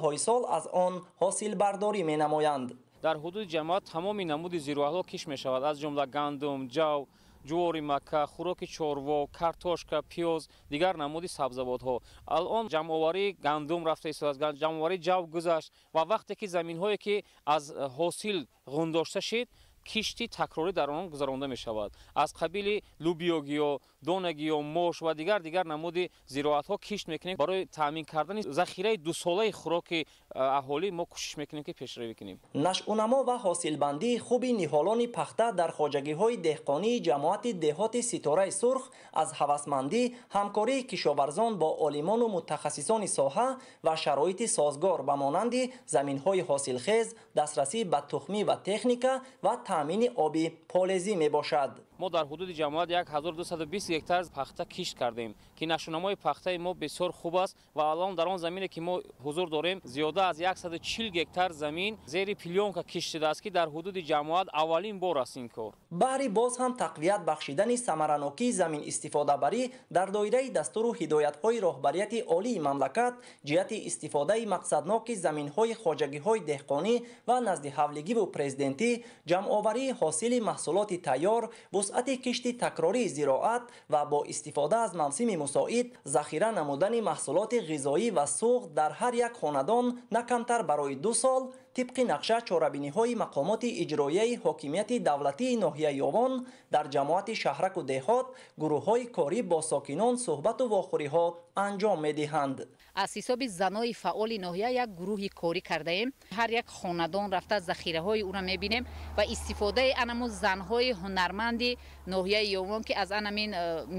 фаслҳои сол аз он ҳосилбардорӣ менамоянд. Дар ҳудуди ҷамоат тамоми намуди зироатҳо кишт мешавад, аз ҷумла гандум, ҷав, ҷувори мака, хӯроки чорво, картошка, пиёз, дигар намуди сабзавотҳо. Алон ҷамъоварии гандум рафта истодааст, ҷамъоварии ҷав гузашт ва вақте ки заминҳое ки аз ҳосил ғундошта шид, кишти такрорӣ дар он гузаронда мешавад. Аз қабили лубиёгиё, донагиё, мош ва дигар намуди зироатҳо кишт мекунем. Барои таъмин кардани захираи дусолаи хӯроки аҳолӣ мо кӯшиш мекунем ки пешравӣ кунем. Нашъунамо ва ҳосилбандии хуби ниҳолони пахта дар хоҷагиҳои деҳқонии ҷамоати деҳоти Ситораи Сурх аз ҳавасмандӣ, ҳамкории кишоварзон бо олимону мутахассисони соҳа ва шароити созгор ба монанди заминҳои ҳосилхез, дастрасӣ ба тухмӣ ва техника ва таъмини оби полезӣ мебошад. Мо дар ҳудуди ҷамоат 1220 гектар пахта кишт кардем, ки нашъунамои пахтаи мо бисёр хуб аст ва алон дар он замине ки мо ҳузур дорем зиёда аз 140 гектар замин зери плёнка кишт шудааст, ки дар ҳудуди ҷамоат аввалин бор аст ин кор. Баҳри боз ҳам тақвият бахшидани самаранокии замин истифодабарӣ дар доираи дастуру ҳидоятҳои роҳбарияти олии мамлакат ҷиҳати истифодаи мақсадноки заминҳои хоҷагиҳои деҳқонӣ ва наздиҳавлигиву президентӣ, ҷамъоварии ҳосили маҳсулоти тайёр, вусъати кишти такрории зироат ва бо истифода аз мавсими мусоид захира намудани маҳсулоти ғизоӣ ва суғд дар ҳар як хонадон на камтар барои 2 сол тибқи нақша чорабиниҳои мақомоти иҷроияи ҳокимияти давлатии ноҳияи Ёвон дар ҷамоати шаҳраку деҳот гурӯҳҳои корӣ бо сокинон суҳбату вохӯриҳо анҷом медиҳанд. Аз ҳисоби занои фаъоли ноҳия як гурӯҳи корӣ кардаем. Ҳар як хонадон рафта захираҳои ӯро мебинем ва истифодаи анаму занҳои ҳунарманди ноҳияи Ёвон, ки аз анамин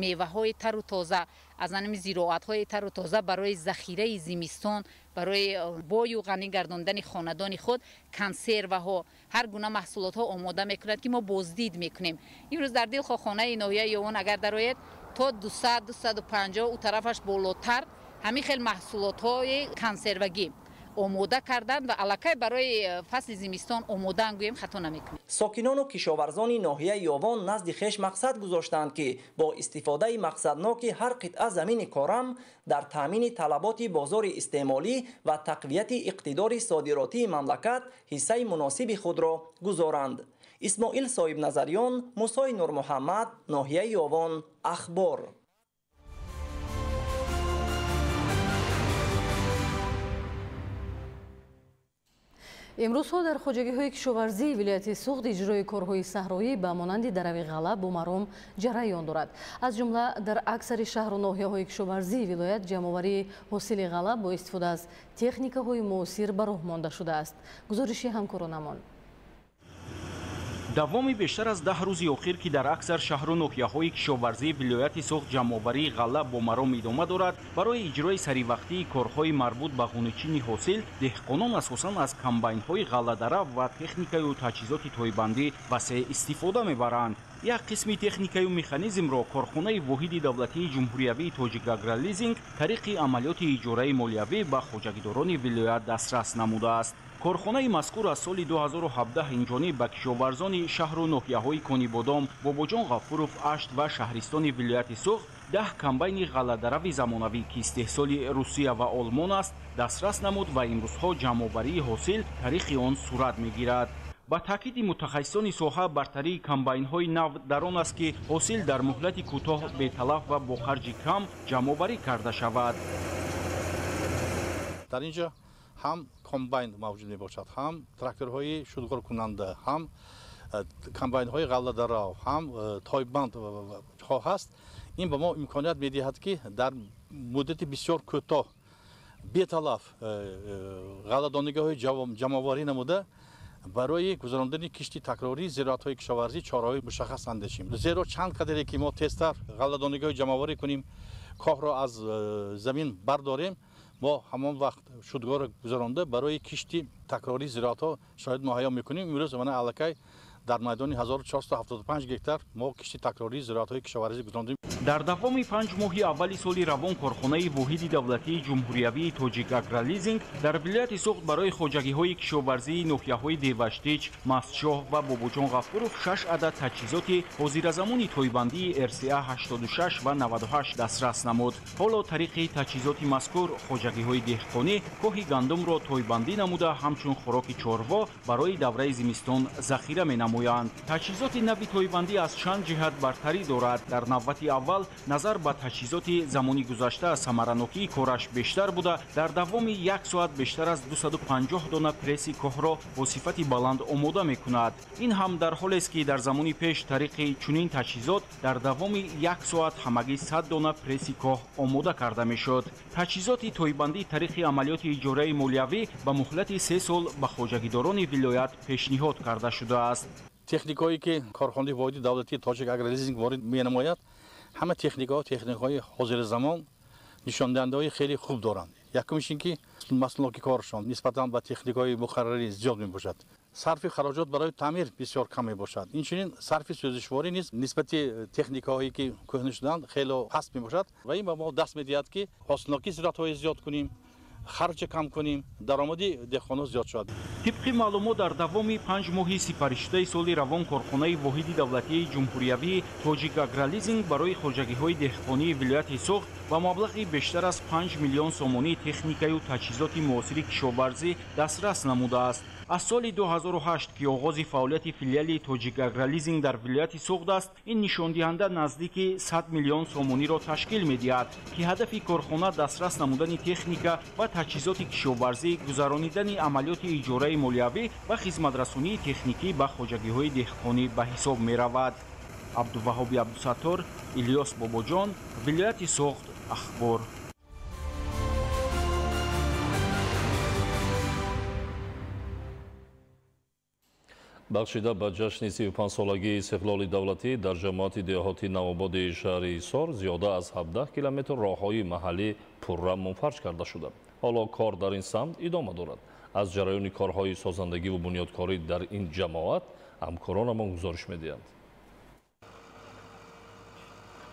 меваҳои тару тоза, аз анами зироатҳои тару тоза барои захираи зимистон, барои бою ғанӣ гардондани хонадони худ консерваҳо, ҳар гуна маҳсулотҳо омода мекунад, ки мо боздид мекунем. Имрӯз дар дилхоҳхонаи ноҳияи Ёвон агар дароед, то 200-250 ӯ тарафаш болотар ҳамин хел маҳсулотҳои консервагӣ омода карданд ва аллакай барои фасли зимистон омодаанд, гӯем хато намекунем. Сокинону кишоварзони ноҳияи Ёвон назди хеш мақсад гузоштанд, ки бо истифодаи мақсадноки ҳар қитъа замини корам дар таъмини талаботи бозори истеъмолӣ ва тақвияти иқтидори содиротии мамлакат ҳиссаи муносиби худро гузоранд. Исмоил Соҳибназарён, Мусои Нурмуҳаммад, ноҳияи Ёвон, Ахбор. Имрӯзҳо дар хоҷагиҳои кишоварзии вилояти Суғд иҷрои корҳои саҳроӣ ба монанди дарави ғалла бо маром ҷараён дорад. Аз ҷумла дар аксари шаҳру ноҳияҳои кишоварзии вилоят ҷамъоварии ҳосили ғалла бо истифода аз техникаҳои муосир ба роҳ монда шудааст. Гузориши ҳамкоронамон. Давоми бештар аз 10 рӯзи охир, ки дар аксар шаҳру ноҳияҳои кишоварзии вилояти Суғд ҷамъоварии ғалла бо маром идома дорад, барои иҷрои саривақтии корҳои марбут ба ғуничини ҳосил деҳқонон асосан аз комбайнҳои ғалладарав ва техникаю таҷҳизоти тойбандӣ васеъ истифода мебаранд. Як қисми техникаю механизмро корхонаи воҳиди давлатии ҷумҳуриявии Тоҷикагролизинг тариқи амалиёти иҷораи молиявӣ ба хоҷагидорони вилоят дастрас намудааст. Корхонаи мазкур аз соли 2017 инҷониб ба кишоварзони шаҳру ноҳияҳои Конибодом, Бобоҷон Ғафуров, Ашт ва шаҳристони вилояти Суғд 10 комбайни ғалладарави замонавӣ, ки истеҳсоли Русия ва Олмон аст, дастрас намуд ва имрӯзҳо ҷамъоварии ҳосил тариқи он сурат мегирад. Ба таъкиди мутахассисони соҳа, бартарии комбайнҳои нав дар он аст, ки ҳосил дар муҳлати кӯтоҳ, беталаф ва бо харҷи кам ҷамъоварӣ карда шавад. Дар ин ҷо ҳам комбайн мавҷуд мебошад, ҳам тракторҳои шудгоркунанда, ҳам комбайнҳои ғалладарав, ҳам тойбандҳо ҳаст. Ин ба мо имконият медиҳад, ки дар муддати бисёр кӯтоҳ беталаф ғалладонигиҳои ҷамъоварӣ намуда барои гузарондани кишти такрории зироатҳои кишоварзӣ чораҳои мушаххас андешем. Зеро чанд қадаре ки мо тезтар ғалладонигиҳои ҷамъоварӣ кунем, коҳро аз замин бардорем, мо ҳамон вақт шудгорро гузаронда барои кишти такрории зироатҳо шароит муҳайё мекунем. Имрӯз мана аллакай дар майдони 1475 гектар мо кишти такрории зироатҳои кишоварзӣ гузарондем. Дар давоми 5 моҳи аввали соли равон корхонаи воҳиди давлатии ҷумҳуриявии Тоҷик Агролизинг дар вилояти Суғд барои хоҷагиҳои кишоварзии ноҳияҳои Деваштич, Мастчоҳ ва Бобоҷон Ғафуров 6 адад таҷҳизоти ҳозиразамони тойбандии РСА 86 ва 98 дастрас намуд. Ҳоло тариқи таҷҳизоти мазкур хоҷагиҳои деҳқонӣ коҳи гандумро тойбандӣ намуда ҳамчун хӯроки чорво барои давраи зимистон захира менамоянд. Таҷҳизоти нави тойбандӣ аз чанд ҷиҳат бартарӣ дорад. Дар навбати аввал назар ба таҷҳизоти замони гузашта самаранокии кораш бештар буда, дар давоми як соат бештар аз 250 дона пресси коҳро бо сифати баланд омода мекунад. Ин ҳам дар ҳолест, ки дар замони пеш тариқи чунин таҷҳизот дар давоми як соат ҳамагӣ 100 дона пресси коҳ омода карда мешуд. Таҷҳизоти тойбандӣ тариқи амалиёти иҷораи молиявӣ ба муҳлати 3 сол ба хоҷагидорони вилоят пешниҳод карда шудааст. Техникое ки корхонаи воҳиди давлатии Тоҷик Агролизинг ворид менамояд, ҳама техникаҳо техникаҳои ҳозири нишондиҳандаҳои хеле хуб доранд. Якумиш ин ки маҳсулоти коршон нисбатан ба техникаҳои муқаррарӣ зиёд мебошад. Сарфи хароҷот барои таъмир бисёр кам мебошад. Инчунин сарфи сӯзишворӣ низ нисбати техникаҳое ки кӯҳна шуданд хеле паст мебошад ва ин ба мо даст медиҳад, ки ҳосилнокии зироатҳои зиёд кунем, харҷ кам кунем, даромади деҳқонон зиёд шавад. Тибқи маълумот, дар давоми 5 моҳи сипаришудаи соли равон корхонаи воҳиди давлатии ҷумҳуриявии Тоҷик Агролизинг барои хоҷагиҳои деҳқонии вилояти Суғд ба маблағи бештар аз 5 миллион сомонӣ техникаю таҷҳизоти муосири кишоварзӣ дастрас намудааст. Аз соли 2008, ки оғози фаъолияти филиали Тоҷик Агролизинг дар вилояти Суғд аст, ин нишондиҳанда наздики 100 миллион сомониро ташкил медиҳад, ки ҳадафи корхона дастрас намудани техника ва таҷҳизоти кишоварзӣ, гузаронидани амалиёти иҷораи молиявӣ ва хизматрасонии техникӣ ба хоҷагиҳои деҳқонӣ ба ҳисоб меравад. Абдуваҳоби Абдусаттор, Илёс Бобоҷон, вилояти Суғд, Ахбор. Бахшида ба ҷашни 35-солагии истиқлоли давлатӣ дар ҷамоати деҳоти Навободи шаҳри Ҳисор зиёда аз 17 километр роҳҳои маҳаллӣ пурра мунфарҷ карда шуда. Ҳоло кор дар ин самт идома дорад. Аз ҷараёни корҳои созандагиву бунёдкорӣ дар ин ҷамоат ҳамкоронамон гузориш медиҳанд.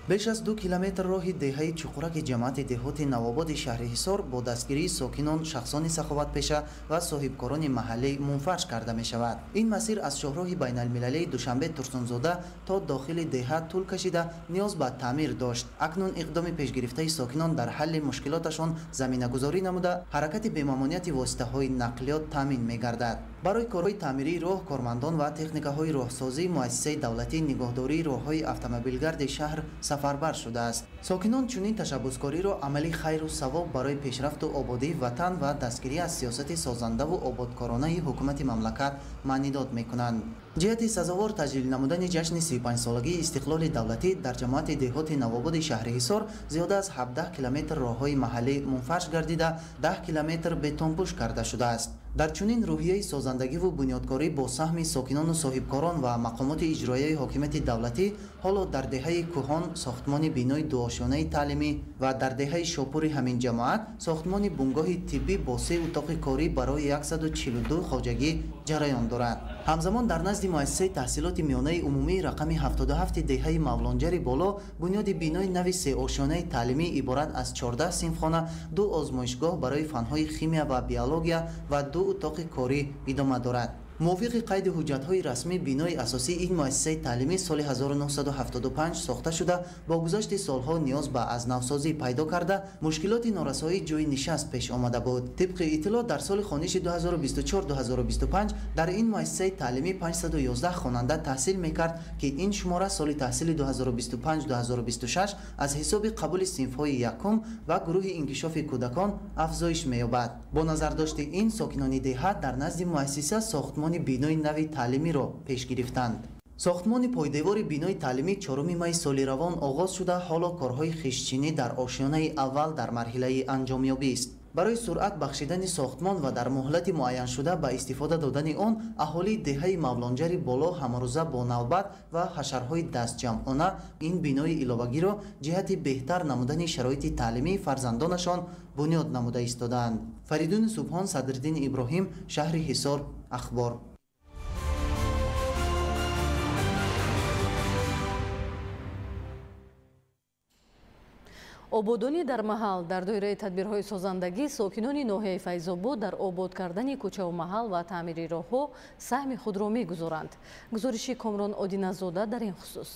Беш аз 2 километр роҳи деҳаи Чуқураки ҷамоати деҳоти Навободи шаҳри Ҳисор бо дастгирии сокинон, шахсони саховатпеша ва соҳибкорони маҳаллӣ мунфарҷ карда мешавад. Ин масир аз шоҳроҳи байналмилалии Душанбе Турсунзода то дохили деҳа тӯл кашида ниёз ба таъмир дошт. Акнун иқдоми пешгирифтаи сокинон дар ҳалли мушкилоташон заминагузорӣ намуда, ҳаракати бемамониати воситаҳои нақлиёт таъмин мегардад. Барои корҳои таъмирии роҳ, кормандон ва техникаҳои роҳсозии муассисаи давлатии нигоҳдории роҳҳои автомобилгарди шаҳр сафарбар шудааст. Сокинон чунин ташаббускориро амали хайру савоб барои пешрафту ободии ватан ва дастгирӣ аз сиёсати созандаву ободкоронаи ҳукумати мамлакат маънидод мекунанд. Ҷиҳати сазовор таҷлил намудани ҷашни 35-солагии истиқлоли давлатӣ дар ҷамоати деҳоти Навободи шаҳри Ҳисор зиёда аз 17 километр роҳҳои маҳаллӣ мунфарҷ гардида, 10 километр бетонпӯш карда шудааст. Дар чунин рӯҳияи созандагиву бунёдкорӣ бо саҳми сокинону соҳибкорон ва мақомоти иҷроияи ҳокимияти давлатӣ ҳоло дар деҳаи Кӯҳон сохтмони бинои дуошёнаи таълимӣ ва дар деҳаи Шопури ҳамин ҷамоат сохтмони бунгоҳи тиббӣ бо 3 утоқи корӣ барои 142 хоҷагӣ ҷараён дорад. Ҳамзамон дар назди муассисаи таҳсилоти миёнаи умумии рақами 77 деҳаи Мавлонҷари боло бунёди бинои нави сеошёнаи таълимӣ иборат аз 14 синфхона, 2 озмоишгоҳ барои фанҳои химия ва биология ва 2 утоқи корӣ идома дорад. Мувофиқи қайди ҳуҷҷатҳои расмӣ бинои асосии ин муассисаи таълимӣ соли 1975 сохта шуда, бо гузашти солҳо ниёз ба аз навсозӣ пайдо карда, мушкилоти норасоии ҷойи нишаст пеш омада буд. Тибқи иттилоъ, дар соли хониши 2024-2025 дар ин муассисаи таълимӣ 511 хонанда таҳсил мекард, ки ин шумора соли таҳсили 2025-2026 аз ҳисоби қабули синфҳои якум ва гурӯҳи инкишофи кӯдакон афзоиш меёбад. Бо назардошти ин, сокинони деҳа дар назди муассиса сохтмони бинои нави таълимиро пеш гирифтанд. Сохтмони пойдевори бинои таълимӣ 4 майи соли равон оғоз шуда, ҳоло корҳои хиштчинӣ дар ошёнаи аввал дар марҳилаи анҷомёбист. Барои суръат бахшидани сохтмон ва дар муҳлати муайяншуда ба истифода додани он, аҳолии деҳаи Мавлонҷари боло ҳамарӯза бо навбат ва ҳашарҳои дастҷамъона ин бинои иловагиро ҷиҳати беҳтар намудани шароити таълимии фарзандонашон бунёд намуда истодаанд. Фаридуни Субҳон, Садриддин Иброҳим, шаҳри Ҳисор, Ахбор. Ободонӣ дар маҳал. Дар доираи тадбирҳои созандагӣ сокинони ноҳияи Файзобод дар обод кардани кӯчаву маҳал ва таъмири роҳҳо саҳми худро мегузоранд. Гузориши Комрон Одиназода дар ин хусус.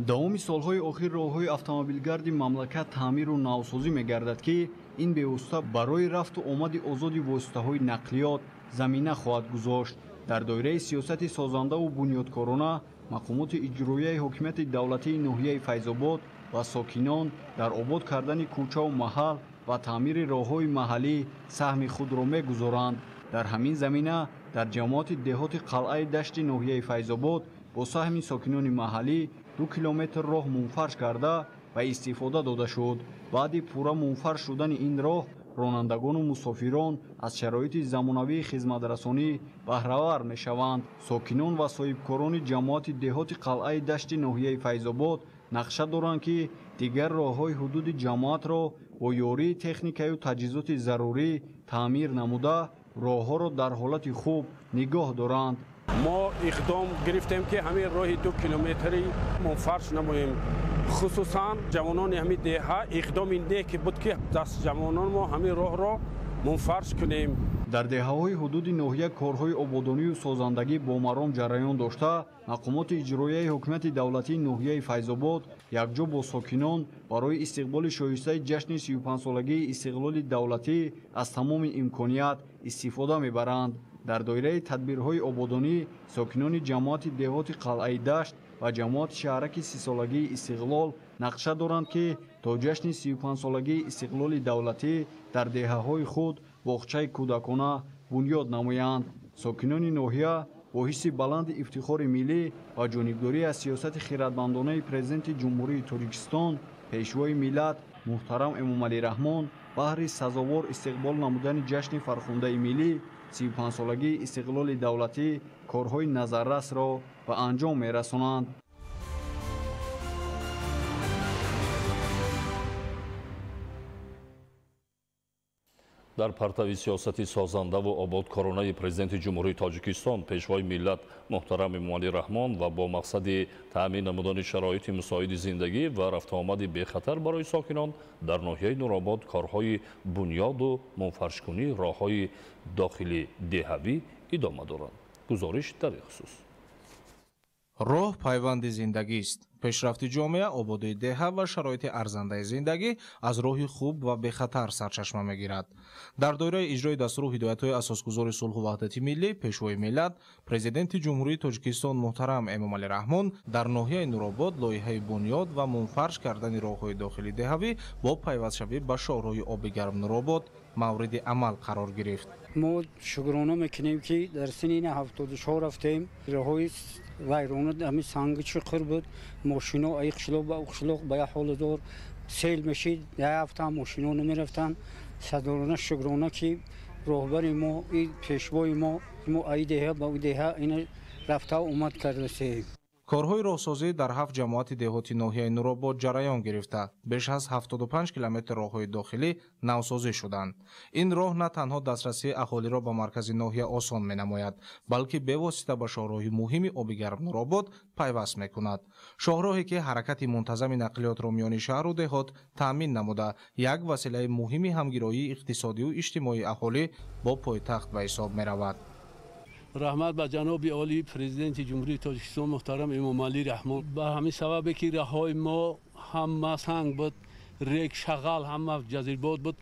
Давоми солҳои охир роҳҳои автомобилгарди мамлакат таъмиру навсозӣ мегардад, ки ин бевосита барои рафту омади озоди воситаҳои нақлиёт замина хоҳад гузошт. Дар доираи сиёсати созандаву бунёдкорона мақомоти иҷроияи ҳокимияти давлатии ноҳияи Файзобод ва сокинон дар обод кардани кӯчаву маҳал ва таъмири роҳҳои маҳаллӣ саҳми худро мегузоранд. Дар ҳамин замина дар ҷамоати деҳоти Қалъаи Дашти ноҳияи Файзобод бо саҳми сокинони маҳаллӣ 2 километр роҳ мунфарш карда ва истифода дода шуд. Баъди пурра мунфарш шудани ин роҳ ронандагону мусофирон аз шароити замонавии хизматрасонӣ баҳравар мешаванд. Сокинон ва соҳибкорони ҷамоати деҳоти Қалъаи Дашти ноҳияи Файзобод нақша доранд, ки дигар роҳҳои ҳудуди ҷамоатро бо ёрии техникаю таҷҳизоти зарурӣ таъмир намуда роҳҳоро дар ҳолати хуб нигоҳ доранд. Мо иқдом гирифтем, ки ҳамин роҳи 2 километри мунфарш намоем. Хусусан ҷавонони ҳамин деҳа иқдоми неки буд, ки даст ҷавонон мо ҳамин роҳро мунфарш кунем. Дар деҳаҳои ҳудуди ноҳия корҳои ободонию созандагӣ бо маром ҷараён дошта, мақомоти иҷроияи ҳукумати давлатии ноҳияи Файзобод якҷо бо сокинон барои истиқболи шоистаи ҷашни 35-солагии истиқлоли давлатӣ аз тамоми имконият истифода мебаранд. Дар доираи тадбирҳои ободонӣ сокинони ҷамоати деҳоти Қалъаи Дашт ва ҷамоати шаҳраки 30-солагии истиқлол нақша доранд, ки то ҷашни 35-солагии истиқлоли давлатӣ дар деҳаҳои худ боғчаи кӯдакона бунёд намоянд. Сокинони ноҳия бо ҳисси баланди ифтихори миллӣ ва ҷонибдорӣ аз сиёсати хиратмандонаи Президенти Ҷумҳурии Тоҷикистон, Пешвои миллат муҳтарам Эмомалӣ Раҳмон баҳри сазовор истиқбол намудани ҷашни фархундаи миллӣ 35-солагии истиқлоли давлатӣ корҳои назаррасро ба анҷом мерасонанд. Дар партави сиёсати созандаву ободкоронаи Президенти Ҷумҳурии Тоҷикистон, Пешвои миллат муҳтарам Эмомалӣ Раҳмон ва бо мақсади таъмин намудани шароити мусоиди зиндагӣ ва рафтуомади бехатар барои сокинон дар ноҳияи Нуробод корҳои бунёду мунфаршкунии роҳҳои дохили деҳавӣ идома доранд. Гузориш дар ин хусус. Роҳ пайванди зиндагист. Пешрафти ҷомеа, ободии деҳа ва шароити арзандаи зиндагӣ аз роҳи хуб ва бехатар сарчашма мегирад. Дар доираи иҷрои дастуру ҳидоятҳои асосгузори сулҳу ваҳдати миллӣ, Пешвои миллат, Президенти Ҷумҳурии Тоҷикистон муҳтарам Эмомалӣ Раҳмон дар ноҳияи Нуробод лоиҳаи бунёд ва мунфарш кардани роҳҳои дохили деҳавӣ бо пайвастшавӣ ба шоҳроҳи оби гарм Нуробод мавриди амал қарор гирифт. Мо шукрона мекунем, ки дар синни 74 рафтем. Роҳҳои вайрона, ҳамин санги чуқур буд, мошино ай қишлоқ ба қишлоқ ба як ҳолатдор сел мешид, як ҳафта мошино намерафтанд. Садорона шукрона, ки роҳбари мо, пешвои мо, мо ай деҳа ба деҳа ина рафта омад кардасем. Корҳои роҳсозӣ дар 7 ҷамоати деҳоти ноҳияи Нуробод ҷараён гирифта, беш аз 75 километр роҳҳои дохилӣ навсозӣ шуданд. Ин роҳ на танҳо дастрасии аҳолиро ба маркази ноҳия осон менамояд, балки бевосита ба шоҳроҳи муҳими оби гарм Нуробод пайваст мекунад. Шоҳроҳе, ки ҳаракати мунтазами нақлиётро миёни шаҳру деҳот таъмин намуда, як василаи муҳими ҳамгироии иқтисодию иҷтимоии аҳолӣ бо пойтахт ба ҳисоб меравад. Раҳмат ба ҷаноби олии Президенти Ҷумҳурии Тоҷикистон муҳтарам Эмомалӣ Раҳмон. Ба ҳамин сабабе, ки роҳҳои мо ҳама санг буд, рег, шағал, ҳама ҷазирбод буд,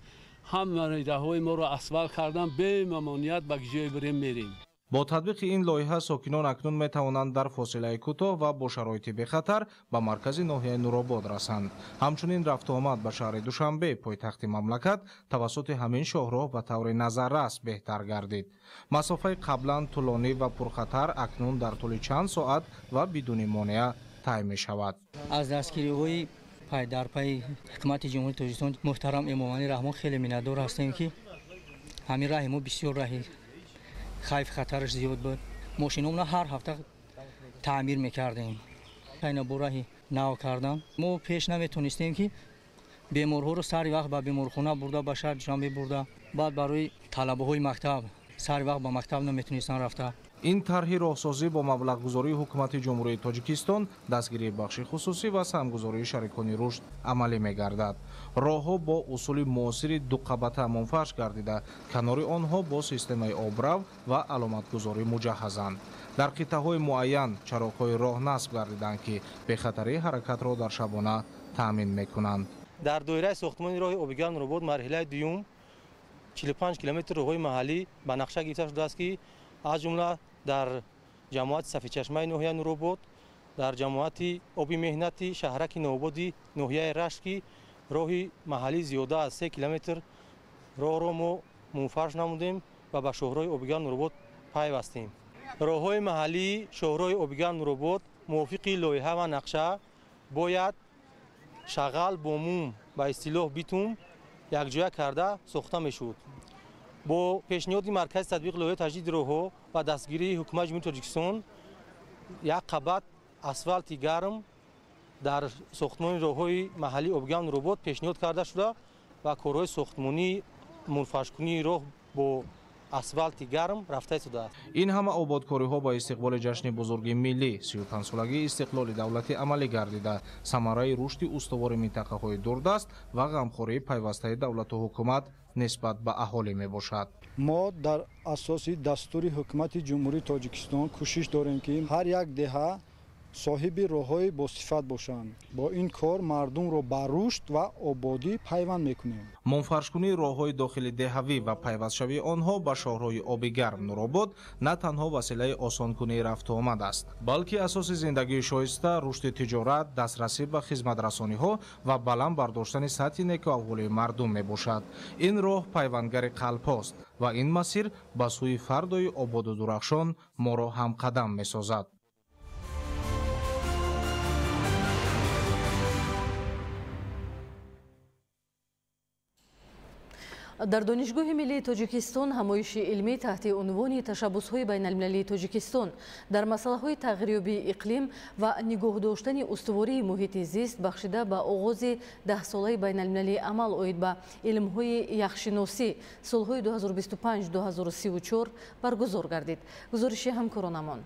ҳама роҳҳои моро асфалт кардан, бемамоният ба ҷое бирем мерем. Бо татбиқи ин лоиҳа сокинон акнун метавонанд дар фосилаи кӯтоҳ ва бо шароити бехатар ба маркази ноҳияи Нуробод расанд. Ҳамчунин рафтуомад ба шаҳри Душанбе, пойтахти мамлакат, тавассути ҳамин шоҳроҳ ба таври назаррас беҳтар гардид. Масофаи қаблан тӯлонӣ ва пурхатар акнун дар тӯли чанд соат ва бидуни монеа тай мешавад. Аз дастгириҳои пайдарпайи ҳукумати Ҷумҳурии Тоҷикистон муҳтарам Эмомалӣ Раҳмон хеле миннатдор ҳастем, ки ҳамин раҳи мо бисёр раҳи хайф хатараш зиёд буд. Мошиномона ҳар ҳафта таъмир мекардем. Айна бо раҳи нав кардан мо пеш наметонистем, ки беморҳоро сари вақт ба беморхона бурда, ба шаҳр Душанбе бурда, баъд барои талабаҳои мактаб сари вақт ба мактаб наметонистанд рафта. Ин тарҳи роҳсозӣ бо маблағгузории ҳукумати Ҷумҳурии Тоҷикистон, дастгирии бахши хусусӣ ва саҳмгузории шарикони рушд амалӣ мегардад. Роҳҳо бо усули муосири дуқабата мунфарш гардида, канори онҳо бо системаи обрав ва аломатгузорӣ муҷаҳҳазанд. Дар қитъаҳои муайян чароғҳои роҳ насб гардиданд, ки бехатарии ҳаракатро дар шабона таъмин мекунанд. Дар доираи сохтмони роҳи обигарм Нуробод марҳилаи дуюм 45 километр роҳҳои маҳаллӣ ба нақша гирифта шудааст, ки аз ҷумла дар ҷамоати Сафедчашмаи ноҳияи Нуробод, дар ҷамоати Оби Меҳнати шаҳраки Навободи ноҳияи Рашт, ки роҳи маҳаллӣ зиёда аз 3 километр роҳро мо мунфарш намудем ва ба шоҳроҳи обигарм Нуробод пайвастем. Роҳҳои маҳаллии шоҳроҳи обигарм Нуробод мувофиқи лоиҳа ва нақша бояд шағал бо мум, ба истилоҳ битум, якҷоя карда сохта мешуд. Бо пешниҳоди маркази татбиқи лоиҳаи таҷдиди роҳҳо ва дастгирии ҳукумати Ҷумҳурии Тоҷикистон як қабат асфалти гарм дар сохтмони роҳҳои маҳаллии обигарм Нуробод пешниҳод карда шуда ва корҳои сохтмонии мунфаршкунии роҳ бо асфалти гарм рафта истодааст. Ин ҳама ободкориҳо ба истиқболи ҷашни бузурги миллӣ 35-солагии истиқлоли давлатӣ амалӣ гардида, самараи рушди устувори минтақаҳои дурдаст ва ғамхории пайвастаи давлату ҳукумат нисбат ба аҳолӣ мебошад. Мо дар асоси дастури ҳукумати Ҷумҳурии Тоҷикистон кӯшиш дорем, ки ҳар як деҳа соҳиби роҳҳои босифат бошанд. Бо ин кор мардумро ба рушд ва ободӣ пайванд мекунем. Мунфаршкунии роҳҳои дохили деҳавӣ ва пайвастшавии онҳо ба шоҳроҳи оби гарм Нуробод на танҳо василаи осонкунии рафтуомад аст, балки асоси зиндагии шоиста, рушди тиҷорат, дастрасӣ ба хизматрасониҳо ва баланд бардоштани сатҳи некуаҳволии мардум мебошад. Ин роҳ пайвандгари қалбҳост ва ин масир ба сӯи фардои ободу дурахшон моро ҳамқадам месозад. Дар Донишгоҳи миллии Тоҷикистон ҳамоиши илмӣ таҳти унвони ташаббусҳои байналмилалии Тоҷикистон дар масъалаҳои тағйирёбии иқлим ва нигоҳ доштани устувории муҳити зист бахшида ба оғози даҳсолаи байналмилалии амал оид ба илмҳои яхшиносӣ солҳои 2025-2034 баргузор гардид. Гузориши ҳамкоронамон.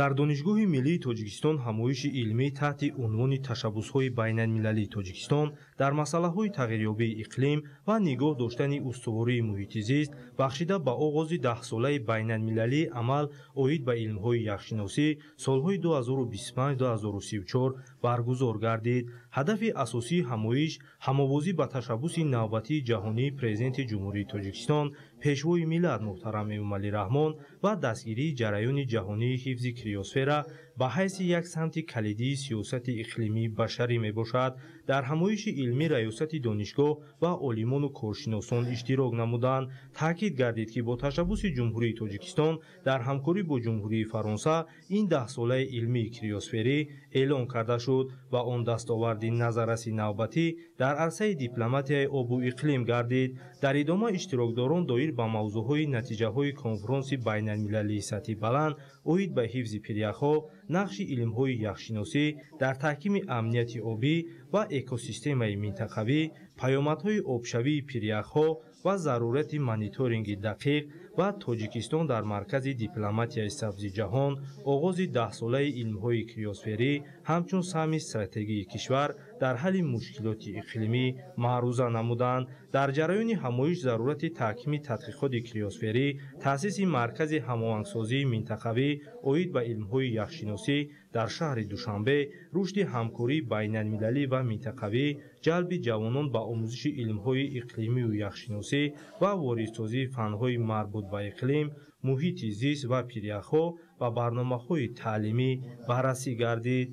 Дар Донишгоҳи миллии Тоҷикистон ҳамоиши илмӣ таҳти унвони ташаббусҳои байналмилалии Тоҷикистон дар масъалаҳои тағйирёбии иқлим ва нигоҳ доштани устувории муҳити зист бахшида ба оғози даҳсолаи байналмилалии амал оид ба илмҳои яхшиносӣ солҳои 2025-2034 баргузор гардид. Ҳадафи асосии ҳамоиш ҳамовозӣ ба ташаббуси навбатии ҷаҳонии Президенти Ҷумҳурии Тоҷикистон, Пешвои миллат муҳтарам Эмомалӣ Раҳмон ва дастгирии ҷараёни ҷаҳонии ҳифзи криосфера ба ҳайси як самти калидии сиёсати иқлимии башарӣ мебошад. Дар ҳамоиши илмӣ раёсати донишгоҳ ва олимону коршиносон иштирок намуданд. Таъкид гардид, ки бо ташаббуси Ҷумҳурии Тоҷикистон дар ҳамкорӣ бо Ҷумҳурии Фаронса ин даҳсолаи илмии криосферӣ эълон карда шуд ва он дастоварди назарраси навбатӣ дар арсаи дипломатияи обу иқлим гардид. Дар идома иштирокдорон доир ба мавзӯъҳои натиҷаҳои конфронси байналмилалии сатҳи баланд оид ба ҳифзи пиряхҳо, нақши илмҳои яхшиносӣ дар таҳкими амнияти обӣ ва экосистемаи минтақавӣ, паёмадҳои обшавии пиряхҳо ва зарурати мониторинги дақиқ ва Тоҷикистон дар маркази дипломатияи сабзи ҷаҳон, оғози даҳсолаи илмҳои криосферӣ ҳамчун саҳми стратегии кишвар дар ҳалли мушкилоти иқлимӣ маъруза намуданд. Дар ҷараёни ҳамоиш зарурати таҳкими тадқиқоти криосферӣ, таъсиси маркази ҳамоҳангсозии минтақавӣ оид ба илмҳои яхшиносӣ дар шаҳри Душанбе, рушди ҳамкории байналмилалӣ ва минтақавӣ, ҷалби ҷавонон ба омӯзиши илмҳои иқлимию яхшиносӣ ва воридсозии фанҳои марбут ба иқлим, муҳити зист ва пиряхҳо ва барномаҳои таълимӣ баррасӣ гардид.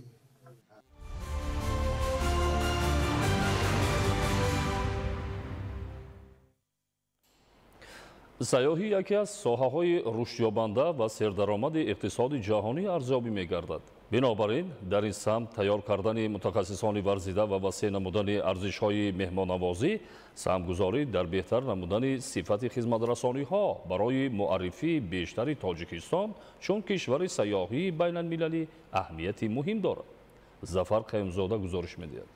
Сайёҳӣ яке аз соҳаҳои рушдёбанда ва сердаромади иқтисоди ҷаҳонӣ арзёбӣ мегардад. Бинобар ин, дар ин самт тайёр кардани мутахассисони варзида ва васеъ намудани арзишҳои меҳмоннавозӣ, саҳмгузорӣ дар беҳтар намудани сифати хизматрасониҳо барои муаррифии бештари Тоҷикистон чун кишвари сайёҳии байналмилалӣ аҳамияти муҳим дорад. Зафар Қаюмзода гузориш медиҳад.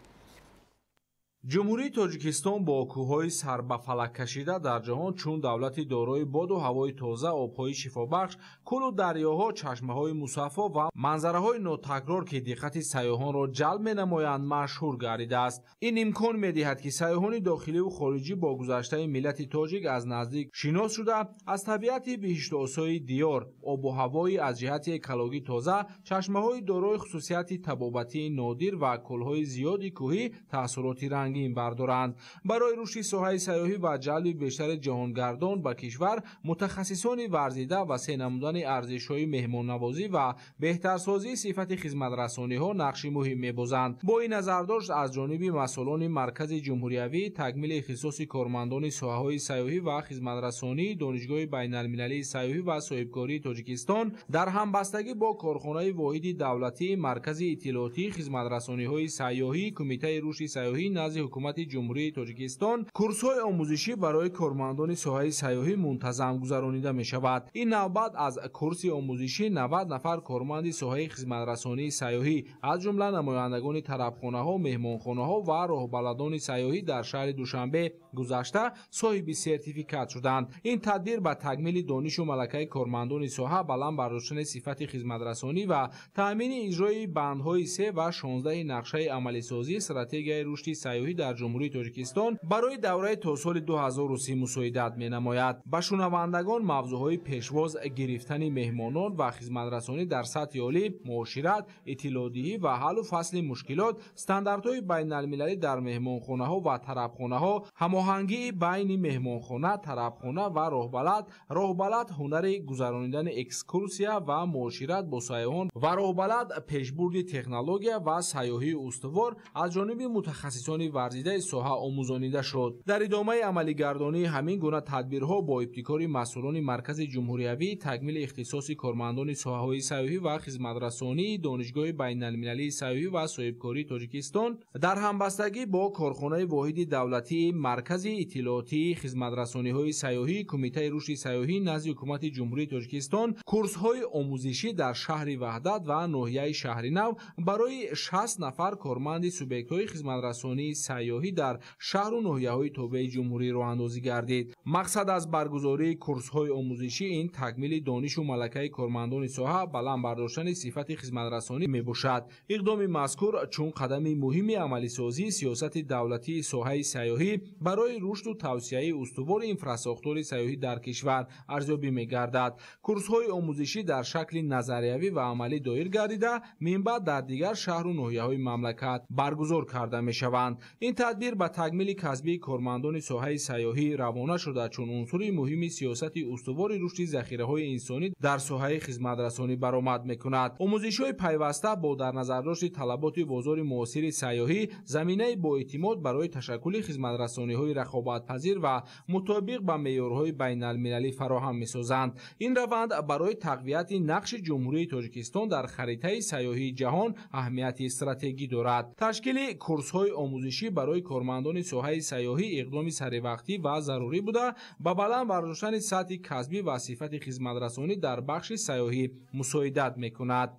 Ҷумҳурии Тоҷикистон бо кӯҳҳои сарбафалак кашида дар ҷаҳон чун давлати дорои боду ҳавои тоза, обҳои шифобахш, кӯлу дарёҳо, чашмаҳои мусаффо ва манзараҳои нотакрор, ки диққати сайёҳонро ҷалб менамоянд, машҳур гардидааст. Ин имкон медиҳад, ки сайёҳони дохиливу хориҷӣ бо гузаштаи миллати тоҷик аз наздик шинос шуда, аз табиати биҳиштосои диёр, обу ҳавои аз ҷиҳати экологӣ тоза, чашмаҳои дорои хусусияти табобатии нодир ва кӯлҳои зиёди кӯҳӣ таассуроти рангин бардоранд. Барои рушди соҳаи сайёҳӣ ва ҷалби бештари ҷаҳонгардон ба кишвар, мутахассисони варзида васеъ намудани арзишҳои меҳмоннавозӣ ва беҳтарсозии сифати хизматрасониҳо нақши муҳим мебозанд. Бо ин назардошт аз ҷониби масъулони Маркази ҷумҳуриявии такмили ихтисоси кормандони соҳаҳои сайёҳӣ ва хизматрасонии Донишгоҳи байналмилалии сайёҳӣ ва соҳибкории Тоҷикистон дар ҳамбастагӣ бо корхонаи воҳиди давлатии Маркази иттилоотии хизматрасониҳои сайёҳӣ Кумитаи рушди сайёҳӣ назди ҳукумати Ҷумҳурии Тоҷикистон курсҳои омӯзишӣ барои кормандони соҳаи сайёҳӣ мунтазам гузаронида мешавад. Ин навбат аз курси омӯзишӣ 90 нафар корманди соҳаи хизматрасонии сайёҳӣ, аз ҷумла намояндагони тарабхонаҳо, меҳмонхонаҳо ва роҳбаладони сайёҳӣ дар шаҳри Душанбе гузашта соҳиби сертификат шуданд. Ин тадбир ба такмили донишу малакаи кормандони соҳа, баланд бардоштани сифати хизматрасонӣ ва таъмини иҷрои бандҳои 3 ва 16 нақшаи амалисозии стратегияи рушди сайёҳӣ дар Ҷумҳурии Тоҷикистон барои давраи то соли 2030 мусоидат менамояд. Ба шунавандагон мавзӯъҳои пешвоз гирифтани меҳмонон ва хизматрасонӣ дар сатҳи олӣ, муошират, иттилоъдиҳӣ ва ҳаллу фасли мушкилот, стандартҳои байналмилалӣ дар меҳмонхонаҳо ва тарабхонаҳо, ҳамоҳангии байни меҳмонхона, тарабхона ва роҳбалад, роҳбалад ҳунари гузаронидани экскурсия ва муошират бо сайёҳон ва роҳбалад пешбурди технология ва сайёҳии устувор аз ҷониби мутахассисони варзидаи соҳа омӯзонида шуд. Дар идомаи амалигардонии ҳамин гуна тадбирҳо бо ибтикори масъулони Маркази ҷумҳуриявии такмили ихтисоси кормандони соҳаҳои сайёҳӣ ва хизматрасонии Донишгоҳи байналмилалии сайёҳӣ ва соҳибкории Тоҷикистон дар ҳамбастагӣ бо корхонаи воҳиди давлатии Маркази иттилоотии хизматрасониҳои сайёҳӣ Кумитаи рушди сайёҳӣ назди ҳукумати Ҷумҳурии Тоҷикистон курсҳои омӯзишӣ дар шаҳри Ваҳдат ва ноҳияи Шаҳринав барои 60 нафар корманди субъектҳои хизматрасонии сайёҳӣ дар шаҳру ноҳияҳои тобеи ҷумҳурӣ роҳандозӣ гардид. Мақсад аз баргузории курсҳои омӯзишӣ ин такмили донишу малакаи кормандони соҳа, баланд бардоштани сифати хизматрасонӣ мебошад. Иқдоми мазкур чун қадами муҳими амалисозии сиёсати давлатии соҳаи сайёҳӣ барои рушду тавсияи устувори инфрасохтори сайёҳӣ дар кишвар арзёбӣ мегардад. Курсҳои омӯзишӣ дар шакли назариявӣ ва амалӣ доир гардида, минбаъд дар дигар шаҳру ноҳияҳои мамлакат баргузор карда мешаванд. Ин тадбир ба такмили касбии кормандони соҳаи сайёҳӣ равона шуда, чун унсури муҳими сиёсати устувори рушди захираҳои инсонӣ дар соҳаи хизматрасонӣ баромад мекунад. Омӯзишҳои пайваста бо дар назардошти талаботи бозори муосири сайёҳӣ заминаи боэътимод барои ташаккули хизматрасониҳои рақобатпазир ва мутобиқ ба меъёрҳои байналмилалӣ фароҳам месозанд. Ин раванд барои тақвияти нақши Ҷумҳурии Тоҷикистон дар харитаи сайёҳии ҷаҳон аҳамияти стратегӣ дорад. Ташкили курсҳои омӯзишӣ барои кормандони соҳаи сайёҳӣ иқдоми саривақтӣ ва зарурӣ буда, ба баланд бардоштани сатҳи касбӣ ва сифати хизматрасонӣ дар бахши сайёҳӣ мусоидат мекунад.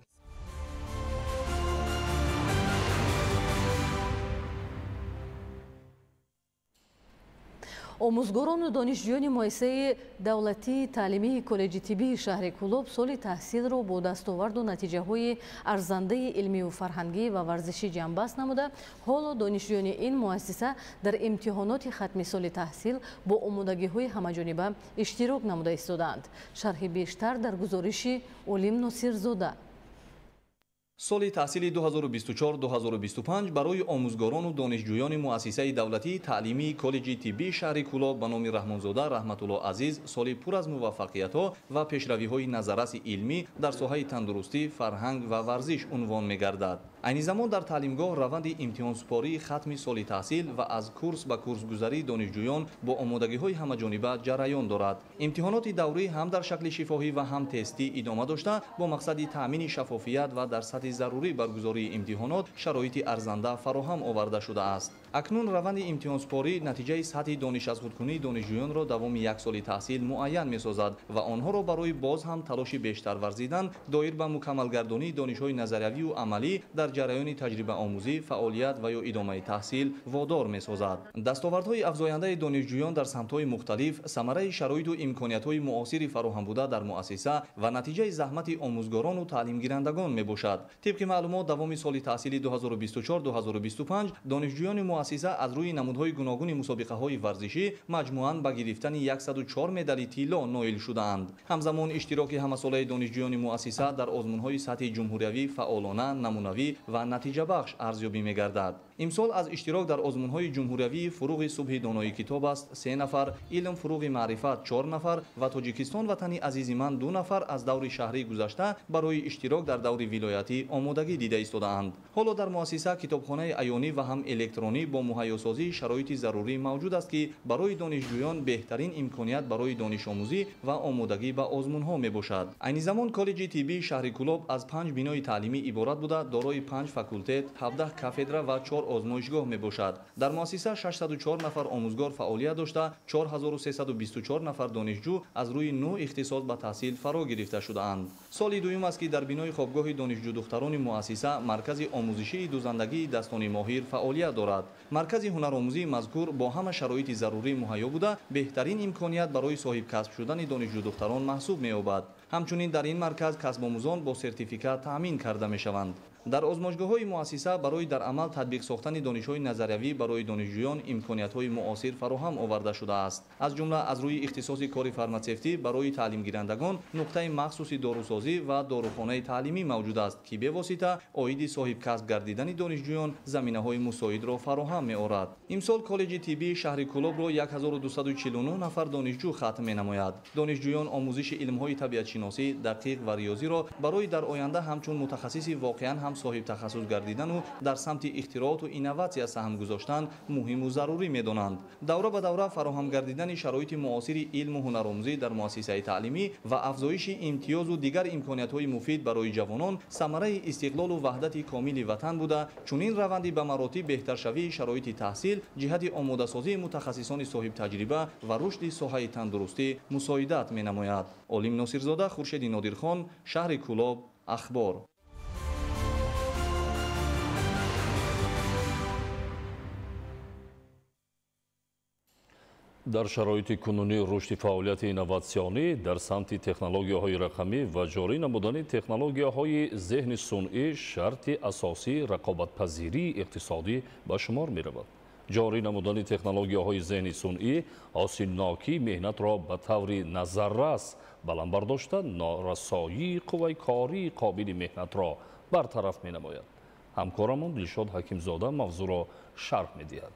Омӯзгорону донишҷӯёни муассисаи давлатии таълимии коллеҷи тиббии шаҳри Кӯлоб соли таҳсилро бо дастоварду натиҷаҳои арзандаи илмию фарҳангӣ ва варзишӣ ҷамъбаст намуда, ҳоло донишҷӯёни ин муассиса дар имтиҳоноти хатми соли таҳсил бо омодагиҳои ҳамаҷониба иштирок намуда истодаанд. Шарҳи бештар дар гузориши Олим Носирзода. Соли таҳсили 2024-2025 барои омӯзгорону донишҷӯёни муассисаи давлатии таълимии коллеҷи тиббии шаҳри Кӯлоб ба номи Раҳмонзода Раҳматулло Азиз соли пур аз муваффақиятҳо ва пешравиҳои назарраси илмӣ дар соҳаи тандурустӣ, фарҳанг ва варзиш унвон мегардад. Айни замон дар таълимгоҳ раванди имтиҳонсупории хатми соли таҳсил ва аз курс ба курсгузарии донишҷӯён бо омодагиҳои ҳамаҷониба ҷараён дорад. Имтиҳоноти даврӣ ҳам дар шакли шифоҳӣ ва ҳам тестӣ идома дошта, бо мақсади таъмини шаффофият ва дар сатҳи зарурӣ баргузории имтиҳонот шароити арзанда фароҳам оварда шудааст. Акнун раванди имтиҳонсупорӣ натиҷаи сатҳи дониш аз худкунии донишҷӯёнро давоми як соли таҳсил муайян месозад ва онҳоро барои боз ҳам талоши бештар варзидан доир ба мукаммалгардонии донишҳои назариявию амалӣ дар ҷараёни таҷрибаомӯзӣ, фаъолият ва ё идомаи таҳсил водор месозад. Дастовардҳои афзояндаи донишҷӯён дар самтҳои мухталиф самараи шароиту имкониятҳои муосири фароҳам буда дар муассиса ва натиҷаи заҳмати омӯзгорону таълимгирандагон мебошад. Тибқи маълумот, давоми соли таҳсили 2024-2025 донишҷӯёни муассиса аз рӯи намудҳои гуногуни мусобиқаҳои варзишӣ маҷмӯан ба гирифтани 104 медали тилло ноил шудаанд. Ҳамзамон иштироки ҳамасолаи донишҷӯёни муассиса дар озмунҳои сатҳи ҷумҳуриявӣ фаъолона, намунавӣ ва натиҷабахш арзёбӣ мегардад. Имсол аз иштирок дар озмунҳои ҷумҳуриявии «Фуруғи субҳи донои китоб аст» 3 нафар, «Илм фуруғи маърифат» 4 нафар ва «Тоҷикистон ватани азизи ман» 2 нафар аз даври шаҳрӣ гузашта барои иштирок дар даври вилоятӣ омодагӣ дида истодаанд. Ҳоло дар муассиса китобхонаи аёнӣ ва ҳам электронӣ бо муҳайёсозии шароити зарурӣ мавҷуд аст, ки барои донишҷӯён беҳтарин имконият барои донишомӯзӣ ва омодагӣ ба озмунҳо мебошад. Айни замон коллеҷи тиббии шаҳри Кӯлоб аз 5 бинои таълимӣ иборат буда, дорои 5 факултет, 17 кафедра ва 4 озмоишгоҳ мебошад. Дар муассиса 604 нафар омӯзгор фаъолият дошта, 4324 нафар донишҷӯ аз рӯи 9 ихтисос ба таҳсил фаро гирифта шудаанд. Соли дуюм аст, ки дар бинои хобгоҳи донишҷӯдухтарони муассиса маркази омӯзишии дузандагии дастони моҳир фаъолият дорад. Маркази ҳунаромӯзии мазкур бо ҳама шароити зарурӣ муҳайё буда, беҳтарин имконият барои соҳибкасб шудани донишҷӯдухтарон маҳсуб меёбад. Ҳамчунин дар ин марказ касбомӯзон бо сертификат таъмин карда мешаванд. Дар озмоишгоҳҳои муассиса барои дар амал татбиқ сохтани донишҳои назариявӣ барои донишҷӯён имкониятҳои муосир фароҳам оварда шудааст. Аз ҷумла аз рӯи ихтисоси кори фарматсевтӣ барои таълимгирандагон нуқтаи махсуси дорусозӣ ва дорухонаи таълимӣ мавҷуд аст, ки бевосита оиди соҳибкасб гардидани донишҷӯён заминаҳои мусоидро фароҳам меорад. Имсол коллеҷи тиббии шаҳри Кӯлобро 1249 нафар донишҷӯ хатм менамояд. Донишҷӯён омӯзиши илмҳои табиатшиносӣ, дақиқ ва риёзиро барои дар оянда ҳамчун мутахассиси воқеан ҳам соҳибтахассус гардидану дар самти ихтирооту инноватсия саҳм гузоштан муҳиму зарурӣ медонанд. Давра ба давра фароҳам гардидани шароити муосири илму ҳунаромӯзӣ дар муассисаи таълимӣ ва афзоиши имтиёзу дигар имкониятҳои муфид барои ҷавонон самараи истиқлолу ваҳдати комили ватан буда, чунин раванди ба маротиб беҳтаршавии шароити таҳсил ҷиҳати омодасозии мутахассисони соҳибтаҷриба ва рушди соҳаи тандурустӣ мусоидат менамояд. Олим Носирзода, Хуршеди Нодирхон, шаҳри Кӯлоб, Ахбор. Дар шароити кунунии рушди фаъолияти инноватсионӣ дар самти технологияҳои рақамӣ ва ҷорӣ намудани технологияҳои зеҳни сунъӣ шарти асосии рақобатпазирии иқтисодӣ ба шумор меравад. Ҷорӣ намудани технологияҳои зеҳни сунъӣ ҳосилнокии меҳнатро ба таври назаррас баланд бардошта, норасоии қувваи кории қобили меҳнатро бартараф менамояд. Ҳамкорамон Дилшод Ҳакимзода мавзӯъро шарҳ медиҳад.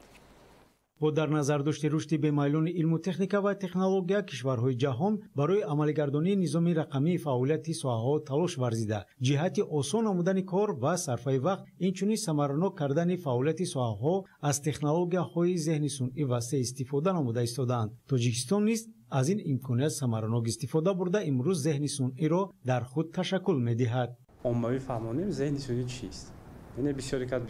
Бо дар назардошти рушди бемайлони илму техника ва технология, кишварҳои ҷаҳон барои амалигардонии низоми рақамии фаъолияти соҳаҳо талош варзида, ҷиҳати осон намудани кор ва сарфаи вақт, инчунин самаранок кардани фаъолияти соҳаҳо аз технологияҳои зеҳни сунъӣ васеъ истифода намуда истодаанд. Тоҷикистон низ аз ин имконият самаранок истифода бурда, имрӯз зеҳни сунъиро дар худ ташаккул медиҳад. Оммавӣ фаҳмонем зеҳни сунъӣ чист. Яъне бисёре кас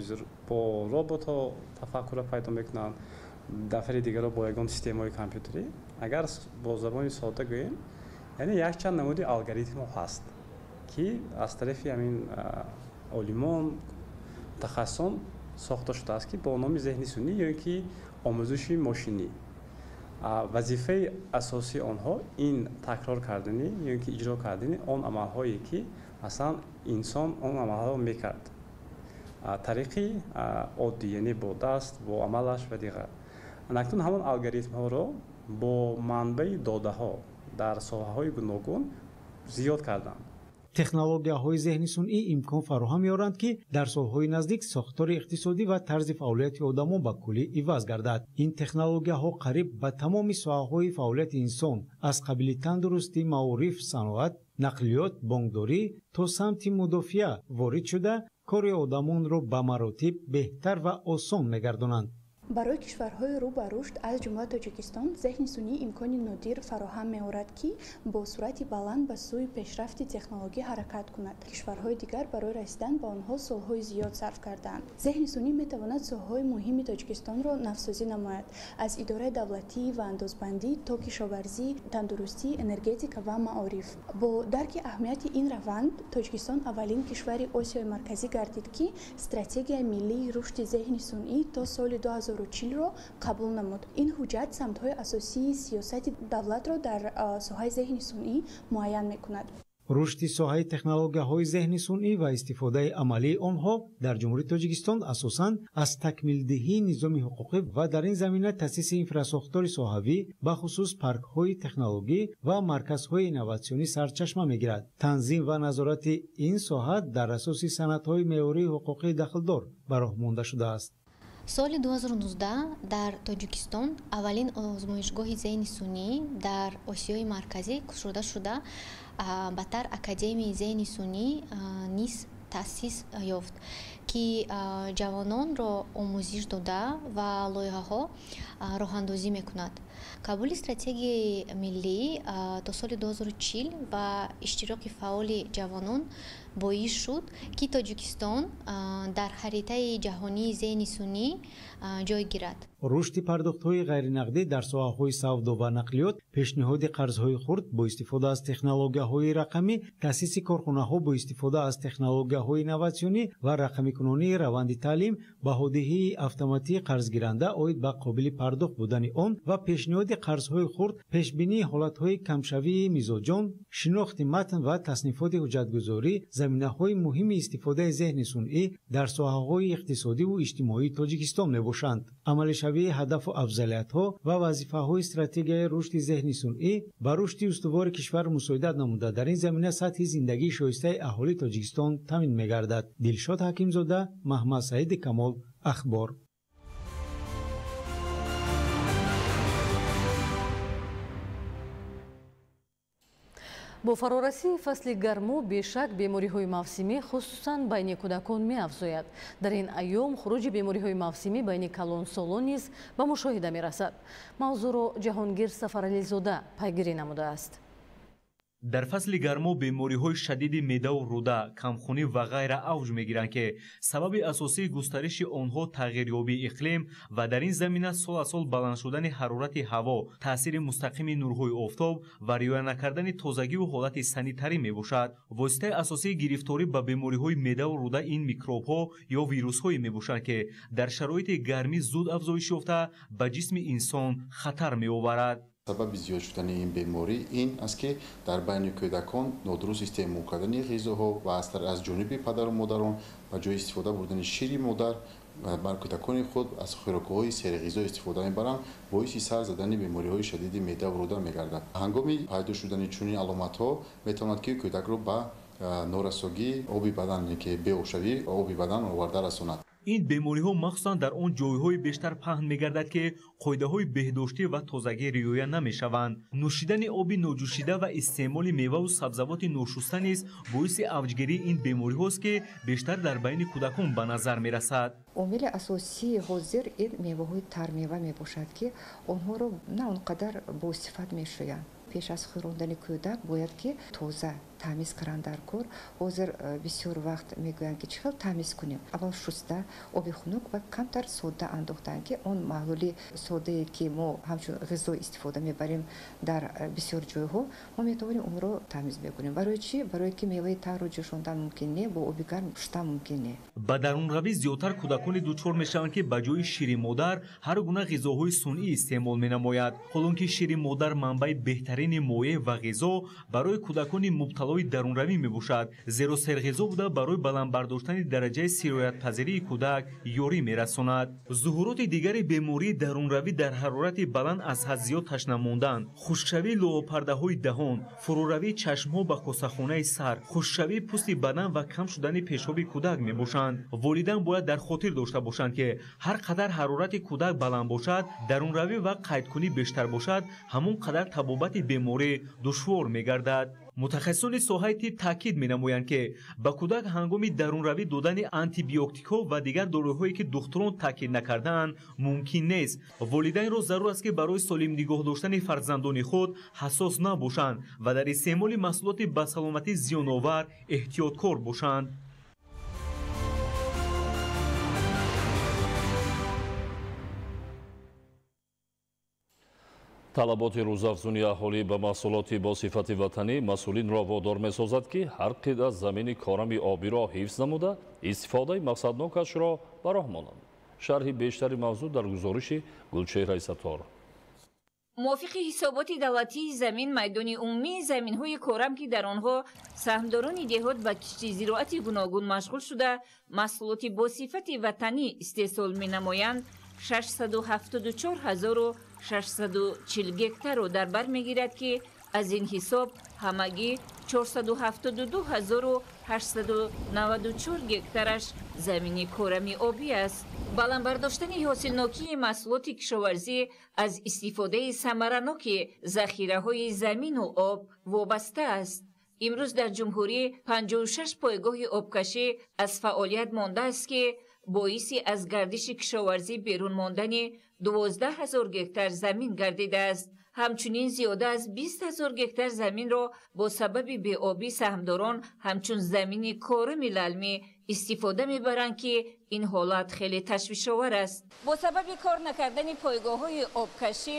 бо роботҳо тафаккурро пайдо мекунанд, дафари дигарро бо ягон системаҳои компютерӣ. Агар бо забони сода гӯем, яъне якчанд намуди алгоритмҳо ҳаст, ки аз тарафи ҳамин олимон, мутахассисон сохта шудааст, ки бо номи зеҳни сунъӣ ё ки омӯзиши мошинӣ. Вазифаи асосии онҳо ин такрор кардани ё ки иҷро кардани он амалҳое, ки масалан инсон он амалҳоро мекард тариқи оддӣ, яъне бо даст, бо амалаш ва дигар. Акнун ҳамон алгоритмҳоро бо манбаи додаҳо дар соҳаҳои гуногун зиёд карданд. Технологияҳои зеҳни сунъӣ имкон фароҳам меоранд, ки дар солҳои наздик сохтори иқтисодӣ ва тарзи фаъолияти одамон ба куллӣ иваз гардад. Ин технологияҳо қариб ба тамоми соҳаҳои фаъолияти инсон аз қабили тандурустӣ, маориф, саноат, нақлиёт, бонкдорӣ то самти мудофиа ворид шуда, кори одамонро ба маротиб беҳтар ва осон мегардонанд. Барои кишварҳои рӯ ба рушд, аз ҷумла Тоҷикистон, зеҳни сунъӣ имкони нодир фароҳам меорад, ки бо суръати баланд ба сӯи пешрафти технологӣ ҳаракат кунад. Кишварҳои дигар барои расидан ба онҳо солҳои зиёд сарф кардаанд. Зеҳни сунъӣ метавонад соҳаҳои муҳими Тоҷикистонро навсозӣ намояд, аз идораи давлатӣ ва андозбандӣ то кишоварзӣ, тандурустӣ, энергетика ва маориф. Бо дарки аҳамияти ин раванд, Тоҷикистон аввалин кишвари Осиёи Марказӣ гардид, ки стратегияи миллии рушди зеҳни сунъӣ то соли 2040-ро қабул намуд. Ин ҳуҷҷат самтҳои асосии сиёсати давлатро дар соҳаи зеҳни сунъӣ муайян мекунад. Рушди соҳаи технологияҳои зеҳни сунъӣ ва истифодаи амалии онҳо дар Ҷумҳурии Тоҷикистон асосан аз такмилдиҳии низоми ҳуқуқӣ ва дар ин замина таъсиси инфрасохтори соҳавӣ, бахусус паркҳои технологӣ ва марказҳои инноватсионӣ сарчашма мегирад. Танзим ва назорати ин соҳа дар асоси санадҳои меъёрии ҳуқуқии дахлдор ба роҳ монда шудааст. Соли 2019 дар Тоҷикистон аввалин озмоишгоҳи зеҳни сунъӣ дар Осиёи Марказӣ кушода шуда, ба тар Академияи зеҳни сунъӣ низ таъсис ёфт, ки ҷавононро омӯзиш дода ва лоиҳаҳо роҳандозӣ мекунад. Қабули стратегияи миллӣ то соли 2040 ва иштироки фаъоли ҷавонон боис шуд, ки Тоҷикистон дар харитаи ҷаҳонии зеҳни сунъӣ ҷой гирад. Рушди пардохтҳои ғайринақдӣ дар соҳаҳои савдо ва нақлиёт, пешниҳоди қарзҳои хурд бо истифода аз технологияҳои рақамӣ, таъсиси корхонаҳо бо истифода аз технологияҳои инноватсионӣ ва рақамикунонии раванди таълим, баҳодиҳии автоматии қарзгиранда оид ба қобили пардохт будани он ва пешниҳоди қарзҳои хурд, пешбинии ҳолатҳои камшавии мизоҷон, шинохти матн ва таснифоти ҳуҷҷатгузорӣ заминаҳои муҳими истифодаи зеҳни сунъӣ дар соҳаҳои иқтисодиву иҷтимоии Тоҷикистон мебошанд. Амалишавии ҳадафу афзалиятҳо ва вазифаҳои стратегияи рушди зеҳни сунъӣ ба рушди устувори кишвар мусоидат намуда, дар ин замина сатҳи зиндагии шоистаи аҳолии Тоҷикистон таъмин мегардад. Дилшод Ҳакимзода, Маҳмад Саиди Камол, Ахбор. Бо фарорасии фасли гарму бешак бемориҳои мавсимӣ хусусан байни кӯдакон меафзояд. Дар ин айём хуруҷи бемориҳои мавсимӣ байни калонсолон низ ба мушоҳида мерасад. Мавзӯъро Ҷаҳонгир Сафарализода пайгирӣ намудааст. Дар фасли гармо бемориҳои шадиди меъдаву рӯда, камхунӣ ва ғайра авҷ мегиранд, ки сабаби асосии густариши онҳо тағйирёбии иқлим ва дар ин замина сол аз сол баланд шудани ҳарорати ҳаво, таъсири мустақими нурҳои офтоб ва риоя накардани тозагиву ҳолати санитарӣ мебошад. Воситаи асосии гирифторӣ ба бемориҳои меъдаву рӯда ин микробҳо ё вирусҳое мебошанд, ки дар шароити гармӣ зуд афзоиш ёфта ба ҷисми инсон хатар меоварад. Сабаби зиёд шудани ин беморӣ ин аст, ки дар байни кӯдакон нодуруст истеъмол кардани ғизоҳо ва аз ҷониби падару модарон ба ҷои истифода бурдани шири модар бар кӯдакони худ аз хӯрокҳои серғизо истифода мебаранд, боиси сар задани бемориҳои шадиди меъда ва рӯда мегардад. Ҳангоми пайдо шудани чунин аломатҳо метавонад, ки кӯдакро ба норасогии оби бадан, ки беобшавии оби бадан оварда расонад. Ин бемориҳо махсусан дар он ҷойҳои бештар паҳн мегардад, ки қоидаҳои беҳдоштӣ ва тозагӣ риоя намешаванд. Нӯшидани оби ноҷӯшида ва истеъмоли меваву сабзавоти ношуста низ боиси авҷгирии ин бемориҳост, ки бештар дар байни кӯдакон ба назар мерасад. Омили асосии ҳозир ин меваҳои тармева мебошад, ки онҳоро на он қадар босифат мешӯянд. Пеш аз хӯрондани кӯдак бояд ки тоза тамиз кунанд дар кор. Ҳозир бисёр вақт мегӯянд, ки чӣ хел тамиз кунем. Аввал шуста, оби хунук ва камтар сода андохтанд, ки он маҳлули содае, ки мо ҳамчун ғизо истифода мебарем дар бисёр ҷойҳо, мо метавонем онро тамиз мекунем. Барои чӣ? Барое ки меваи тарро ҷӯшондан мумкин не, бо оби гарм шуштан мумкин не. Ба дарунравӣ зиёдтар кӯдаконе дучор мешаванд, ки ба ҷои шири модар ҳар гуна ғизоҳои сунъӣ истеъмол менамояд. Ҳолон ки шири модар манбаи беҳтарини моеъ ва ғизо барои кӯдакони мубталои дарунравӣ мебошад, зеро серғизо буда барои баланд бардоштани дараҷаи сироятпазирии кӯдак ёрӣ мерасонад. Зуҳуроти дигари бемории дарунравӣ дар ҳарорати баланд аз ҳад зиёд ташна мондан, хушкшавии луобпардаҳои даҳон, фурӯравии чашмҳо ба косахонаи сар, хушкшавии пӯсти бадан ва кам шудани пешоби кӯдак мебошанд. Волидан бояд дар хотир дошта бошанд, ки ҳар қадар ҳарорати кӯдак баланд бошад, дарунравӣ ва қайдкунӣ бештар бошад, ҳамон қадар табобати беморӣ душвор мегардад. Мутахассисони соҳаи тиб таъкид менамоянд, ки ба кӯдак ҳангоми дарунравӣ додани антибиотикҳо ва дигар доруҳое, ки духтурон таъкид накардаанд, мумкин нест. Волидайнро зарур аст, ки барои солим нигоҳ доштани фарзандони худ ҳассос набошанд ва дар истеъмоли маҳсулоти ба саломатӣ зиёновар эҳтиёткор бошанд. Талаботи рӯзафзуни аҳолӣ ба маҳсулоти бо сифати ватанӣ масъулинро водор месозад, ки ҳар қитъа замини корами обиро ҳифз намуда, истифодаи мақсаднокашро ба роҳ монанд. Шарҳи бештари мавзӯъ дар гузориши Гулчеҳраи Саттор. Мувофиқи ҳисоботи давлатии замин, майдони умумии заминҳои корам, ки дар онҳо саҳмдорони деҳот ба кишти зироати гуногун машғул шуда, маҳсулоти бо сифати ватанӣ истеҳсол менамоянд, 674 640 гектарро дар бар мегирад, ки аз ин ҳисоб ҳамагӣ 472 894 гектараш замини корами обӣ аст. Баланд бардоштани ҳосилнокии маҳсулоти кишоварзӣ аз истифодаи самараноки захираҳои замину об вобаста аст. Имрӯз дар ҷумҳурӣ 56 пойгоҳи обкашӣ аз фаъолият мондааст, ки боиси аз гардиши кишоварзӣ берун мондани 12 000 гектар замин гардидааст. Ҳамчунин зиёда аз 20 000 гектар заминро бо сабаби беобӣ саҳмдорон ҳамчун замини корами лалмӣ истифода мебаранд, ки ин ҳолат хеле ташвишовар аст. Бо сабаби кор накардани пойгоҳҳои обкашӣ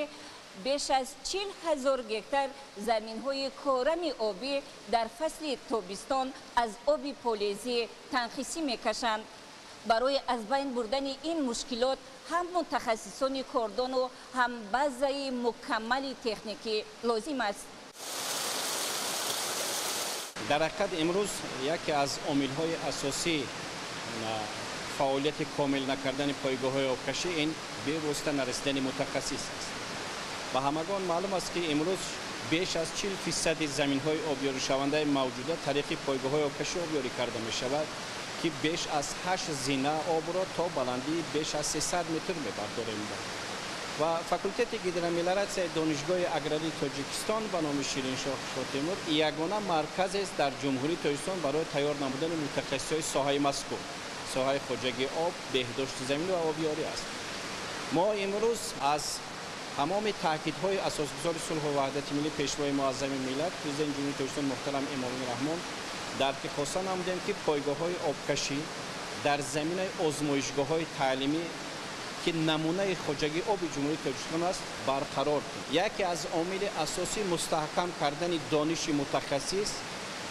беш аз 40 000 гектар заминҳои корами обӣ дар фасли тобистон аз оби полезӣ танқисӣ мекашанд. Барои аз байн бурдани ин мушкилот ҳам мутахассисони кордону ҳам базаи мукаммали техникӣ лозим аст. Дар ҳақиқат, имрӯз яке аз омилҳои асосии фаъолияти комил накардани пойгоҳҳои обкашӣ ин бевосита нарасидани мутахассис аст. Ба ҳамагон маълум аст, ки имрӯз беш аз 40 фисади заминҳои обёришавандаи мавҷуда тариқи пойгоҳҳои обкашӣ обёрӣ карда мешавад, ки беш аз ҳашт зина обро то баландии беш аз 300 метр мебардорем. Ва факултети гидромелиоратсияи Донишгоҳи аграрии Тоҷикистон ба номи Шириншоҳ Шотемур ягона марказест дар Ҷумҳурии Тоҷикистон барои тайёр намудани мутахассисҳои соҳаи мазкур, соҳаи хоҷагии об, беҳдошти замин ва обёрӣ аст. Мо имрӯз аз тамоми таъкидҳои асосгузори сулҳу ваҳдати миллӣ, Пешвои муаззами миллат, Президенти Ҷумҳурии Тоҷикистон муҳтарам Эмомалӣ Раҳмон дарки хоса намудем, ки пойгоҳҳои обкашӣ дар заминаи озмоишгоҳҳои таълимӣ, ки намунаи хоҷагии оби Ҷумҳурии Тоҷикистон аст, барқарор. Яке аз омили асосии мустаҳкам кардани дониши мутахассис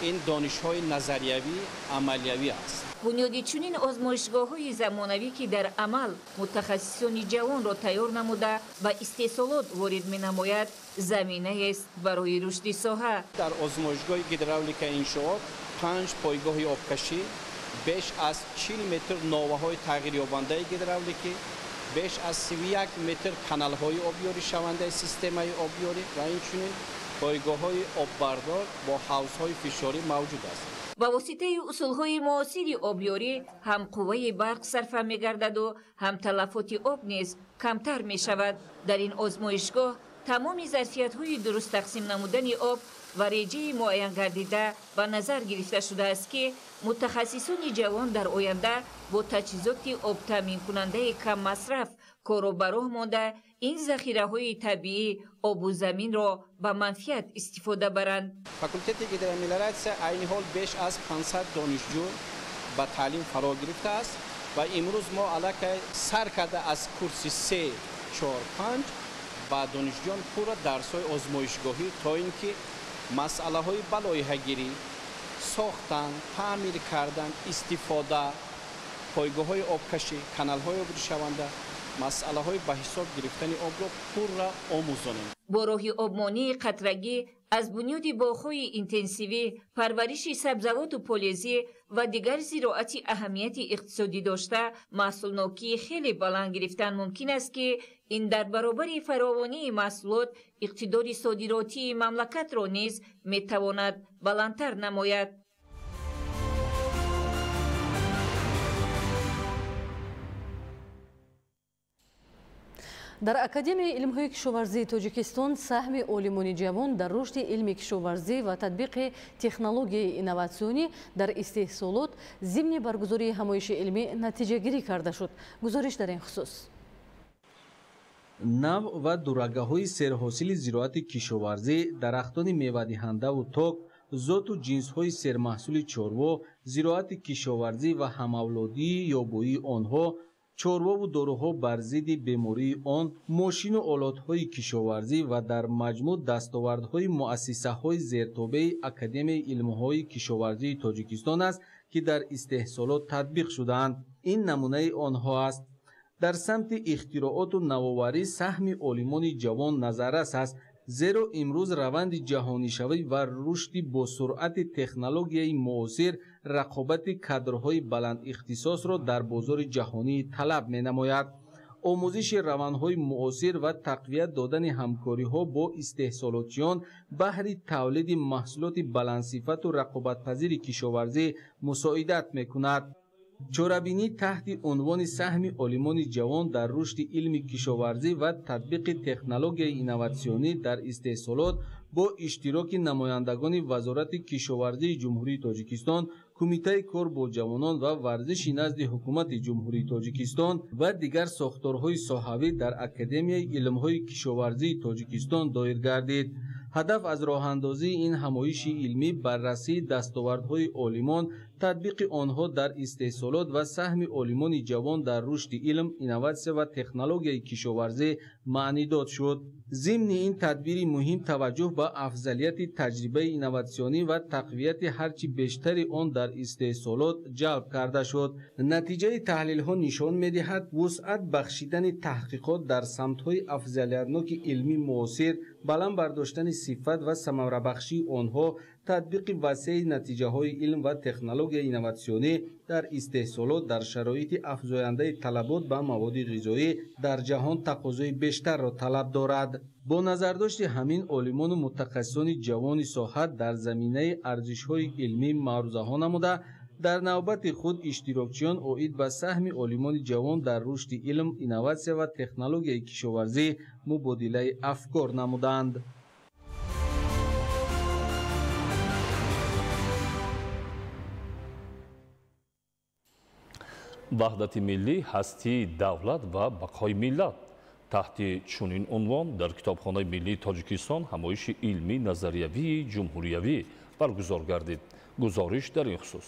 ин донишҳои назариявӣ, амалиявӣ аст. Бунёди чунин озмоишгоҳҳои замонавӣ, ки дар амал мутахассисони ҷавонро тайёр намуда, ба истеҳсолот ворид менамояд, заминаест барои рушди соҳа. Дар озмоишгоҳи гидравликаи иншоот панҷ пойгоҳи обкашӣ, беш аз 40 метр новаҳои тағйирёбандаи гидравликӣ, беш аз 31 метр каналҳои обёришавандаи системаи обёрӣ ва инчунин пойгоҳҳои оббардор бо ҳавзҳои фишорӣ мавҷуд аст. Ба воситаи усулҳои муосири обёрӣ ҳам қувваи барқ сарфа мегардаду, ҳам талафоти об низ камтар мешавад. Дар ин озмоишгоҳ тамоми зарфиятҳои дуруст тақсим намудани об ва реҷаи муайян гардида ба назар гирифта шудааст, ки мутахассисони ҷавон дар оянда бо таҷҳизоти обтаъминкунандаи каммасраф корро ба роҳ монда, ин захираҳои табиӣ, обу заминро ба манфиат истифода баранд. Факултети гидромелиоратсия айни ҳол беш аз 500 донишҷӯ ба таълим фаро гирифтааст ва имрӯз мо аллакай сар карда аз курси се, чор, панҷ ба донишҷӯён пурра дарсҳои озмоишгоҳӣ, то ин ки масъалаҳои ба лоиҳагирӣ, сохтан, таъмир кардан, истифода, пойгоҳҳои обкашӣ, каналҳои обрӯшаванда, масъалаҳои ба ҳисоб гирифтани обро пурра омӯзонем. Бо роҳи обмонии қатрагӣ аз бунёди боғҳои интенсивӣ, парвариши сабзавоту полезӣ ва дигар зироати аҳамияти иқтисодӣ дошта, маҳсулнокии хеле баланд гирифтан мумкин аст, ки ин дар баробари фаровонии маҳсулот иқтидори содиротии мамлакатро низ метавонад баландтар намояд. Дар Академияи илмҳои кишоварзии Тоҷикистон саҳми олимони ҷавон дар рушди илми кишоварзӣ ва татбиқи технологияи инноватсионӣ дар истеҳсолот зимни баргузории ҳамоиши илмӣ натиҷагирӣ карда шуд. Гузориш дар ин хусус. Нав ва дурагаҳои серҳосили зироати кишоварзӣ, дарахтони мевадиҳандаву ток, зоту ҷинсҳои сермаҳсули чорво, зироати кишоварзӣ ва ҳамавлодии ёбоии онҳо, чорвову доруҳо бар зидди бемории он, мошину олотҳои кишоварзӣ ва дар маҷмӯъ дастовардҳои муассисаҳои зертобеи Академияи илмҳои кишоварзии Тоҷикистон аст, ки дар истеҳсолот татбиқ шудаанд. Ин намунаи онҳо аст. Дар самти ихтирооту навоварӣ саҳми олимони ҷавон назаррас аст, зеро имрӯз раванди ҷаҳонишавӣ ва рушди босуръати технологияи муосир рақобати кадрҳои баландихтисосро дар бозори ҷаҳонӣ талаб менамояд. Омӯзиши равандҳои муосир ва тақвият додани ҳамкориҳо бо истеҳсолотчиён баҳри тавлиди маҳсулоти баландсифату рақобатпазири кишоварзӣ мусоидат мекунад. Чорабинӣ таҳти унвони саҳми олимони ҷавон дар рушди илми кишоварзӣ ва татбиқи технологияи инноватсионӣ дар истеҳсолот бо иштироки намояндагони Вазорати кишоварзии Ҷумҳурии Тоҷикистон, Кумитаи кор бо ҷавонон ва варзиши назди Ҳукумати Ҷумҳурии Тоҷикистон ва дигар сохторҳои соҳавӣ дар Академияи илмҳои кишоварзии Тоҷикистон доир гардид. Ҳадаф аз роҳандозии ин ҳамоиши илмӣ баррасии дастовардҳои олимон, татбиқи онҳо дар истеҳсолот ва саҳми олимони ҷавон дар рушди илм, инноватсия ва технологияи кишоварзӣ маънидод шуд. Зимни ин тадбири муҳим таваҷҷӯҳ ба афзалияти таҷрибаи инноватсионӣ ва тақвияти ҳарчи бештари он дар истеҳсолот ҷалб карда шуд. Натиҷаи таҳлилҳо нишон медиҳад вусъат бахшидани таҳқиқот дар самтҳои афзалиятноки илмии муосир, баланд бардоштани сифат ва самарабахшии онҳо, татбиқи васеи натиҷаҳои илм ва технологияи инноватсионӣ дар истеҳсолот дар шароити афзояндаи талабот ба маводи ғизоӣ дар ҷаҳон тақозои бештарро талаб дорад. Бо назардошти ҳамин олимону мутахассисони ҷавони соҳа дар заминаи арзишҳои илмӣ маърузаҳо намуда, дар навбати худ иштирокчиён оид ба саҳми олимони ҷавон дар рушди илм, инноватсия ва технологияи кишоварзӣ мубодилаи афкор намуданд. Ваҳдати миллӣ, ҳастии давлат ва бақои миллат. Таҳти чунин унвон дар Китобхонаи миллии Тоҷикистон ҳамоиши илмӣ назариявии ҷумҳуриявӣ баргузор гардид. Гузориш дар ин хусус.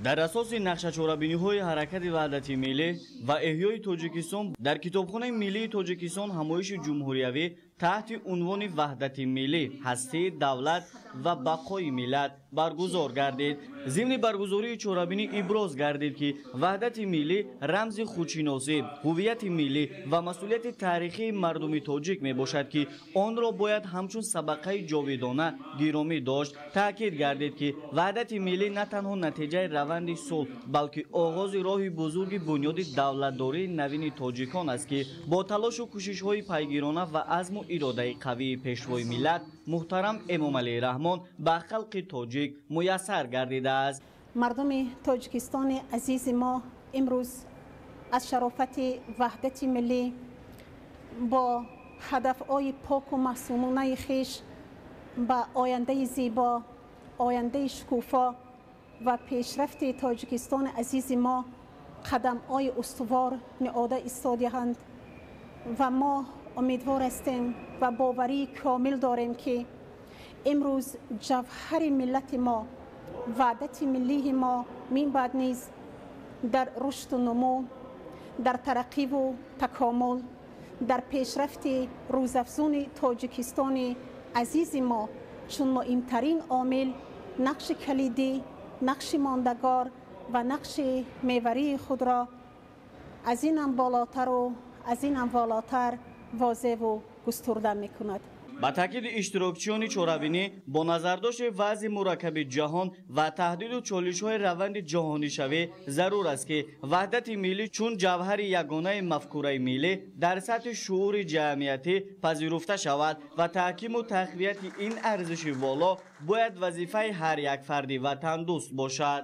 Дар асоси нақшачорабиниҳои ҳаракати ваҳдати миллӣ ва эҳёи Тоҷикистон дар Китобхонаи миллии Тоҷикистон ҳамоиши ҷумҳуриявӣ таҳти унвони ваҳдати миллӣ, ҳастии давлат ва бақои миллат баргузор гардид. Зимни баргузории чорабинӣ иброз гардид, ки ваҳдати миллӣ рамзи худшиносӣ, ҳуввияти миллӣ ва масъулияти таърихии мардуми тоҷик мебошад, ки онро бояд ҳамчун сабақаи ҷовидона гиромӣ дошт. Таъкид гардид, ки ваҳдати миллӣ на танҳо натиҷаи раванди сулҳ, балки оғози роҳи бузурги бунёди давлатдории навини тоҷикон аст, ки бо талошу кӯшишҳои пайгирона ва азму иродаи қавии пешвои миллат муҳтарам Эмомалӣ Раҳмон ба халқи тоҷик муяссар гардидааст. Мардуми Тоҷикистони азизи мо имрӯз аз шарофати ваҳдати миллӣ бо ҳадафҳои поку маъсумонаи хеш ба ояндаи зебо, ояндаи шукуфо ва пешрафти Тоҷикистони азизи мо қадамҳои устувор ниҳода истодаанд ва мо умедвор ҳастем ва боварии комил дорем, ки имрӯз ҷавҳари миллати мо, ваҳдати миллии мо минбаъд низ дар рушду нумӯ, дар тараққиву такомул, дар пешрафти рӯзафзуни Тоҷикистони азизи мо чун муҳимтарин омил нақши калидӣ, нақши мондагор ва нақши меварии худро аз инам болотару аз инам волотар возеҳу густурда мекунад. Ба таъкиди иштирокчиёни чорабинӣ, бо назардошти вазъи мураккаби ҷаҳон ва таҳдиду чолишҳои раванди ҷаҳонишавӣ зарур аст, ки ваҳдати миллӣ чун ҷавҳари ягонаи мафкураи миллӣ дар сатҳи шуури ҷамъиятӣ пазируфта шавад ва таҳкиму тақвияти ин арзиши воло бояд вазифаи ҳар як фарди ватандӯст бошад.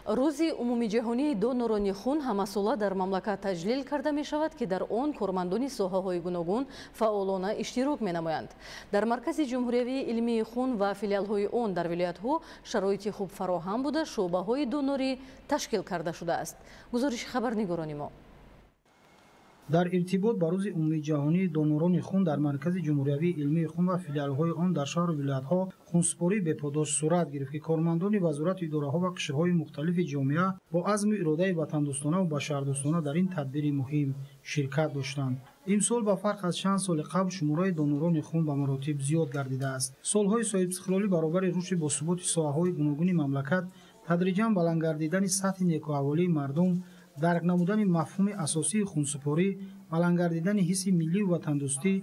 Рӯзи умумиҷаҳонии донорони хун ҳамасола дар мамлакат таҷлил карда мешавад, ки дар он кормандони соҳаҳои гуногун фаъолона иштирок менамоянд. Дар Маркази ҷумҳуриявии илмии хун ва филиалҳои он дар вилоятҳо шароити хуб фароҳам буда, шӯъбаҳои донорӣ ташкил карда шудааст. Гузориши хабарнигорони мо. Дар иртибот ба рӯзи умумиҷаҳонии донорони хун дар Маркази ҷумҳуриявии илмии хун ва филиалҳои он дар шаҳру вилоятҳо хунсупории беподош сурат гирифт, ки кормандони вазорату идораҳо ва қишрҳои мухталифи ҷомеа бо азму иродаи ватандӯстона ва башардӯстона дар ин тадбири муҳим ширкат доштанд. Имсол ба фарқ аз чанд соли қабл шумораи донорони хун ба маротиб зиёд гардидааст. Солҳои соҳибистиқлолӣ баробари рушди босуботи соҳаҳои гуногуни мамлакат, тадриҷан баланд гардидани сатҳи некӯаҳволии мардум, дарк намудани мафҳуми асосии хунсупорӣ, баланд гардидани ҳисси миллию ватандӯстӣ,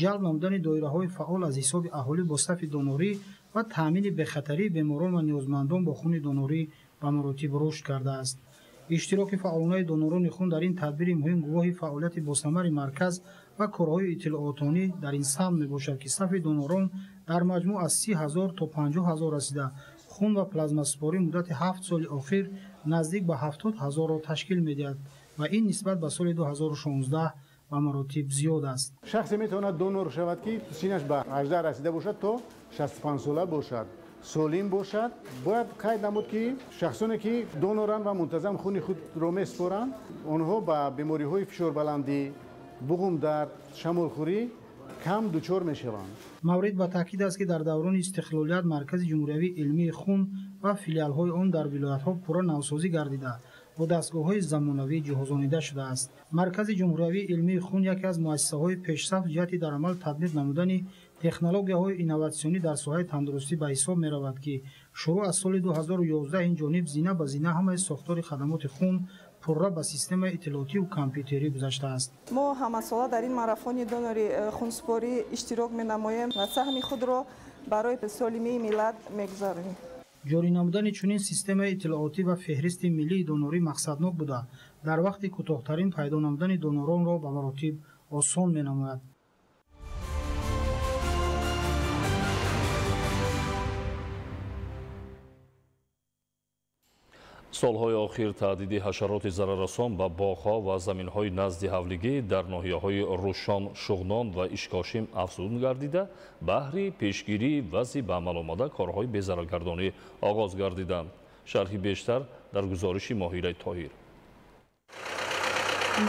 ҷалб намудани доираҳои фаъол аз ҳисоби аҳолӣ бо сафи донорӣ ва таъмини бехатарии беморон ва ниёзмандон бо хуни донорӣ ба маротиб рушд кардааст. Иштироки фаъолонаи донорони хун дар ин тадбири муҳим гувоҳи фаъолияти босамари марказ ва корҳои иттилоотонӣ дар ин самт мебошад, ки сафи донорон дар маҷмӯъ аз 30 000 то 50 000 расида, хун ва плазмасупорӣ муддати 7 соли охир наздик ба 70 000-ро ташкил медиҳад ва ин нисбат ба соли 2016 ба маротиб зиёд аст. Шахсе метавонад донор шавад, ки синаш ба 18 расида бошад то 65 сола бошад, солим бошад. Бояд қайд намуд, ки шахсоне ки доноранд ва мунтазам хуни худро месупоранд, онҳо ба бемориҳои фишорбаландӣ, буғумдард, шамолхӯрӣ кам дучор мешаванд. Маврид ба таъкид аст, ки дар даврони истиқлолият Маркази ҷумҳуриявии илмии хун ва филиалҳои он дар вилоятҳо пурра навсозӣ гардида, бо дастгоҳҳои замонавӣ ҷиҳозонида шудааст. Маркази ҷумҳуриявии илмии хун яке аз муассисаҳои пешсаф ҷиҳати дар амал татбиқ намудани технологияҳои инноватсионӣ дар соҳаи тандурустӣ ба ҳисоб меравад, ки шурӯъ аз соли 2011 ин ҷониб зина ба зина ҳамаи сохтори хадамоти хун пурра ба системаи иттилоотиву компютерӣ гузаштааст. Мо ҳамасола дар ин марафони донори хунсупорӣ иштирок менамоем ва саҳми худро барои солимии миллат мегузаронем. Ҷорӣ намудани чунин системаи иттилоотӣ ва феҳристи миллии донорӣ мақсаднок буда, дар вақти кӯтоҳтарин пайдо намудани доноронро ба маротиб осон менамояд. Солҳои охир таҳдиди ҳашароти зараррасон ба боғҳо ва заминҳои назди ҳавлигӣ дар ноҳияҳои Рӯшон, Шуғнон ва Ишкошим афзун гардида, баҳри пешгирии вазъи ба амал омада корҳои безараргардонӣ оғоз гардиданд. Шарҳи бештар дар гузориши Моҳираи Тоҳир.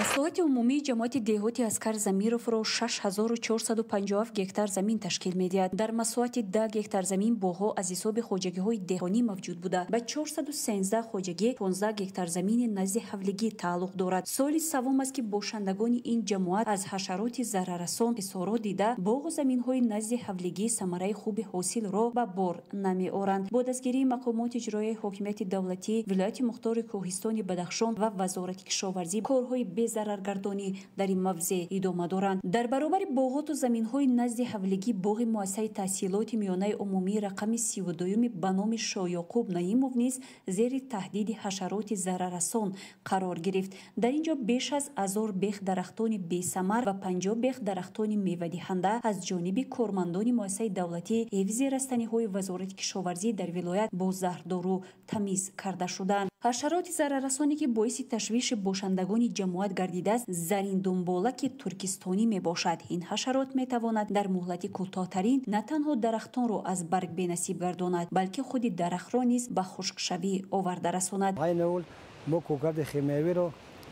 Масоҳати умумии ҷамоати деҳоти Аскар Замировро 6457 гектар замин ташкил медиҳад. Дар масоҳати 10 гектар замин боғҳо аз ҳисоби хоҷагиҳои деҳқонӣ мавҷуд буда, ба 413 хоҷагӣ 15 гектар замини назди ҳавлигӣ тааллуқ дорад. Соли саввум аст, ки бошандагони ин ҷамоат аз ҳашароти зараррасон хисорот дида, боғу заминҳои назди ҳавлигӣ самараи хуби ҳосилро ба бор намеоранд. Бо дастгирии мақомоти иҷроияи ҳокимияти давлатӣ, вилояти мухтори Кӯҳистони Бадахшон ва Вазорати кишоварзӣ корҳои безараргардонӣ дар ин мавзеъ идома доранд. Дар баробари боғоту заминҳои назди ҳавлигӣ боғи муассисаи таҳсилоти миёнаи умумии рақами 32 ба номи Шоёқуб Наимов низ зери таҳдиди ҳашароти зараррасон қарор гирифт. Дар ин ҷо беш аз 1000 бех дарахтони бесамар ва 50 бех дарахтони мевадиҳанда аз ҷониби кормандони муассисаи давлатии ҳифзи растаниҳои Вазорати кишоварзӣ дар вилоят бо заҳрдору тамиз карда шуданд. Ҳашароти зараррасоне ки боиси ташвиши бошандагони ҷамоат гардидааст, зариндумболаки туркистонӣ мебошад. Ин ҳашарот метавонад дар муҳлати кӯтоҳтарин на танҳо дарахтонро аз барг бенасиб гардонад, балки худи дарахтро низ ба хушкшавӣ оварда расонад. Айни ҳол мо кӯкарди химиявиро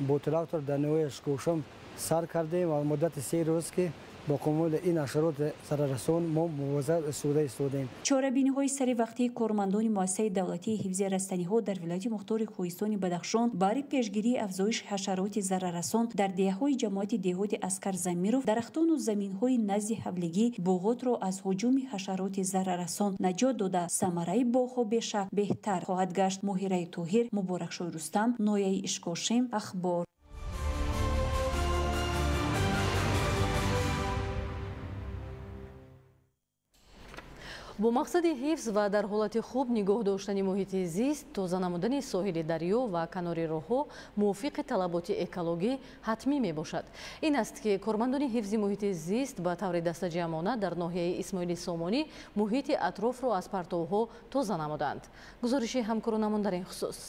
бо трактор дар ноҳияи Ишкошим сар кардем ва муддати 3 рӯз ки бо қумули ин ҳашароти зараррасон мо мубориза истифода истодем. Чорабиниҳои саривақтии кормандони муассисаи давлатии ҳифзи растаниҳо дар вилояти мухтори Кӯҳистони Бадахшон барои пешгирии афзоиши ҳашароти зараррасон дар деҳаҳои ҷамоати деҳоти Аскар Замиров, дарахтону заминҳои назди ҳавлигӣ боғотро аз ҳуҷуми ҳашароти зараррасон наҷот дода, самараи боғҳо бешак беҳтар хоҳад гашт. Моҳираи Тоҳир, Муборакшоҳ Рустам, ноҳияи Ишкошим, Ахбор. Бо мақсади ҳифз ва дар ҳолати хуб нигоҳ доштани муҳити зист, тоза намудани соҳили дарё ва канори роҳҳо мувофиқи талаботи экологӣ ҳатмӣ мебошад. Ин аст, ки кормандони ҳифзи муҳити зист ба таври дастаҷамъона дар ноҳияи Исмоили Сомонӣ муҳити атрофро аз партовҳо тоза намуданд. Гузориши ҳамкоронамон дар ин хусус.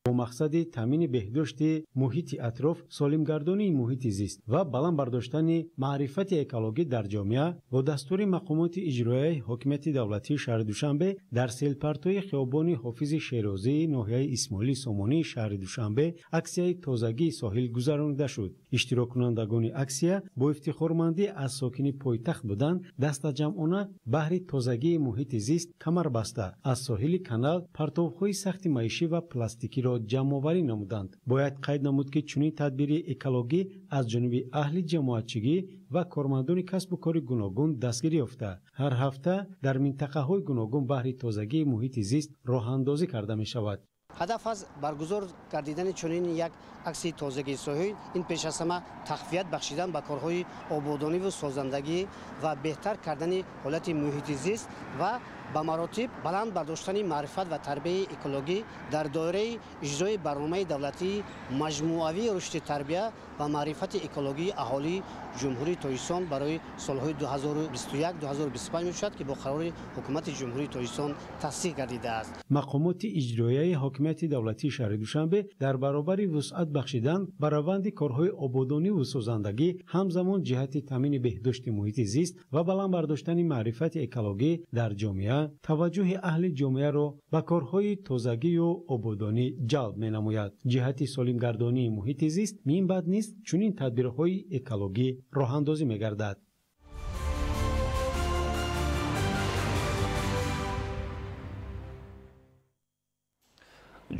Бо мақсади таъмини беҳдошти муҳити атроф, солимгардонии муҳити зист ва баланд бардоштани маърифати экологӣ дар ҷомеа бо дастури мақомоти иҷроияи ҳокимияти давлатии шаҳри Душанбе дар селпартои хиёбони Ҳофизи Шерозии ноҳияи Исмоили Сомонии шаҳри Душанбе аксияи тозагии соҳил гузаронида шуд. Иштироккунандагони аксия бо ифтихормандӣ аз сокини пойтахт буданд, дастаҷамъона баҳри тозагии муҳити зист камар баста аз соҳили канал партовҳои сахти маишӣ ва пластикиро ҷамъоварӣ намуданд. Бояд қайд намуд, ки чунин тадбири экологӣ аз ҷониби аҳли ҷамоатчигӣ ва кормандони касбу кори гуногун дастгирӣ ёфта, ҳар ҳафта дар минтақаҳои гуногун баҳри тозагии муҳити зист роҳандозӣ карда мешавад. Ҳадаф аз баргузор гардидани чунин як аксияи тозагии соҳил ин пеш аз ҳама тақвият бахшидан ба корҳои ободониву созандагӣ ва беҳтар кардани ҳолати муҳити зист ва ба маротиб баланд бардоштани маърифат ва тарбияи экологӣ дар доираи иҷрои барномаи давлатии маҷмӯавии рушди тарбия ва маърифати экологии аҳолии Ҷумҳурии Тоҷикистон барои солҳои 2021-2025 мешавад, ки бо қарори Ҳукумати Ҷумҳурии Тоҷикистон тасдиқ гардидааст. Мақомоти иҷроияи ҳокимияти давлатии шаҳри Душанбе дар баробари вусъат бахшидан ба раванди корҳои ободониву созандагӣ, ҳамзамон ҷиҳати таъмини беҳдошти муҳити зист ва баланд бардоштани маърифати экологӣ дар ҷомеа таваҷҷӯҳи аҳли ҷомеаро ба корҳои тозагию ободонӣ ҷалб менамояд. Ҷиҳати солимгардонии муҳити зист минбаъд низ чунин тадбирҳои экологӣ роҳандозӣ мегардад.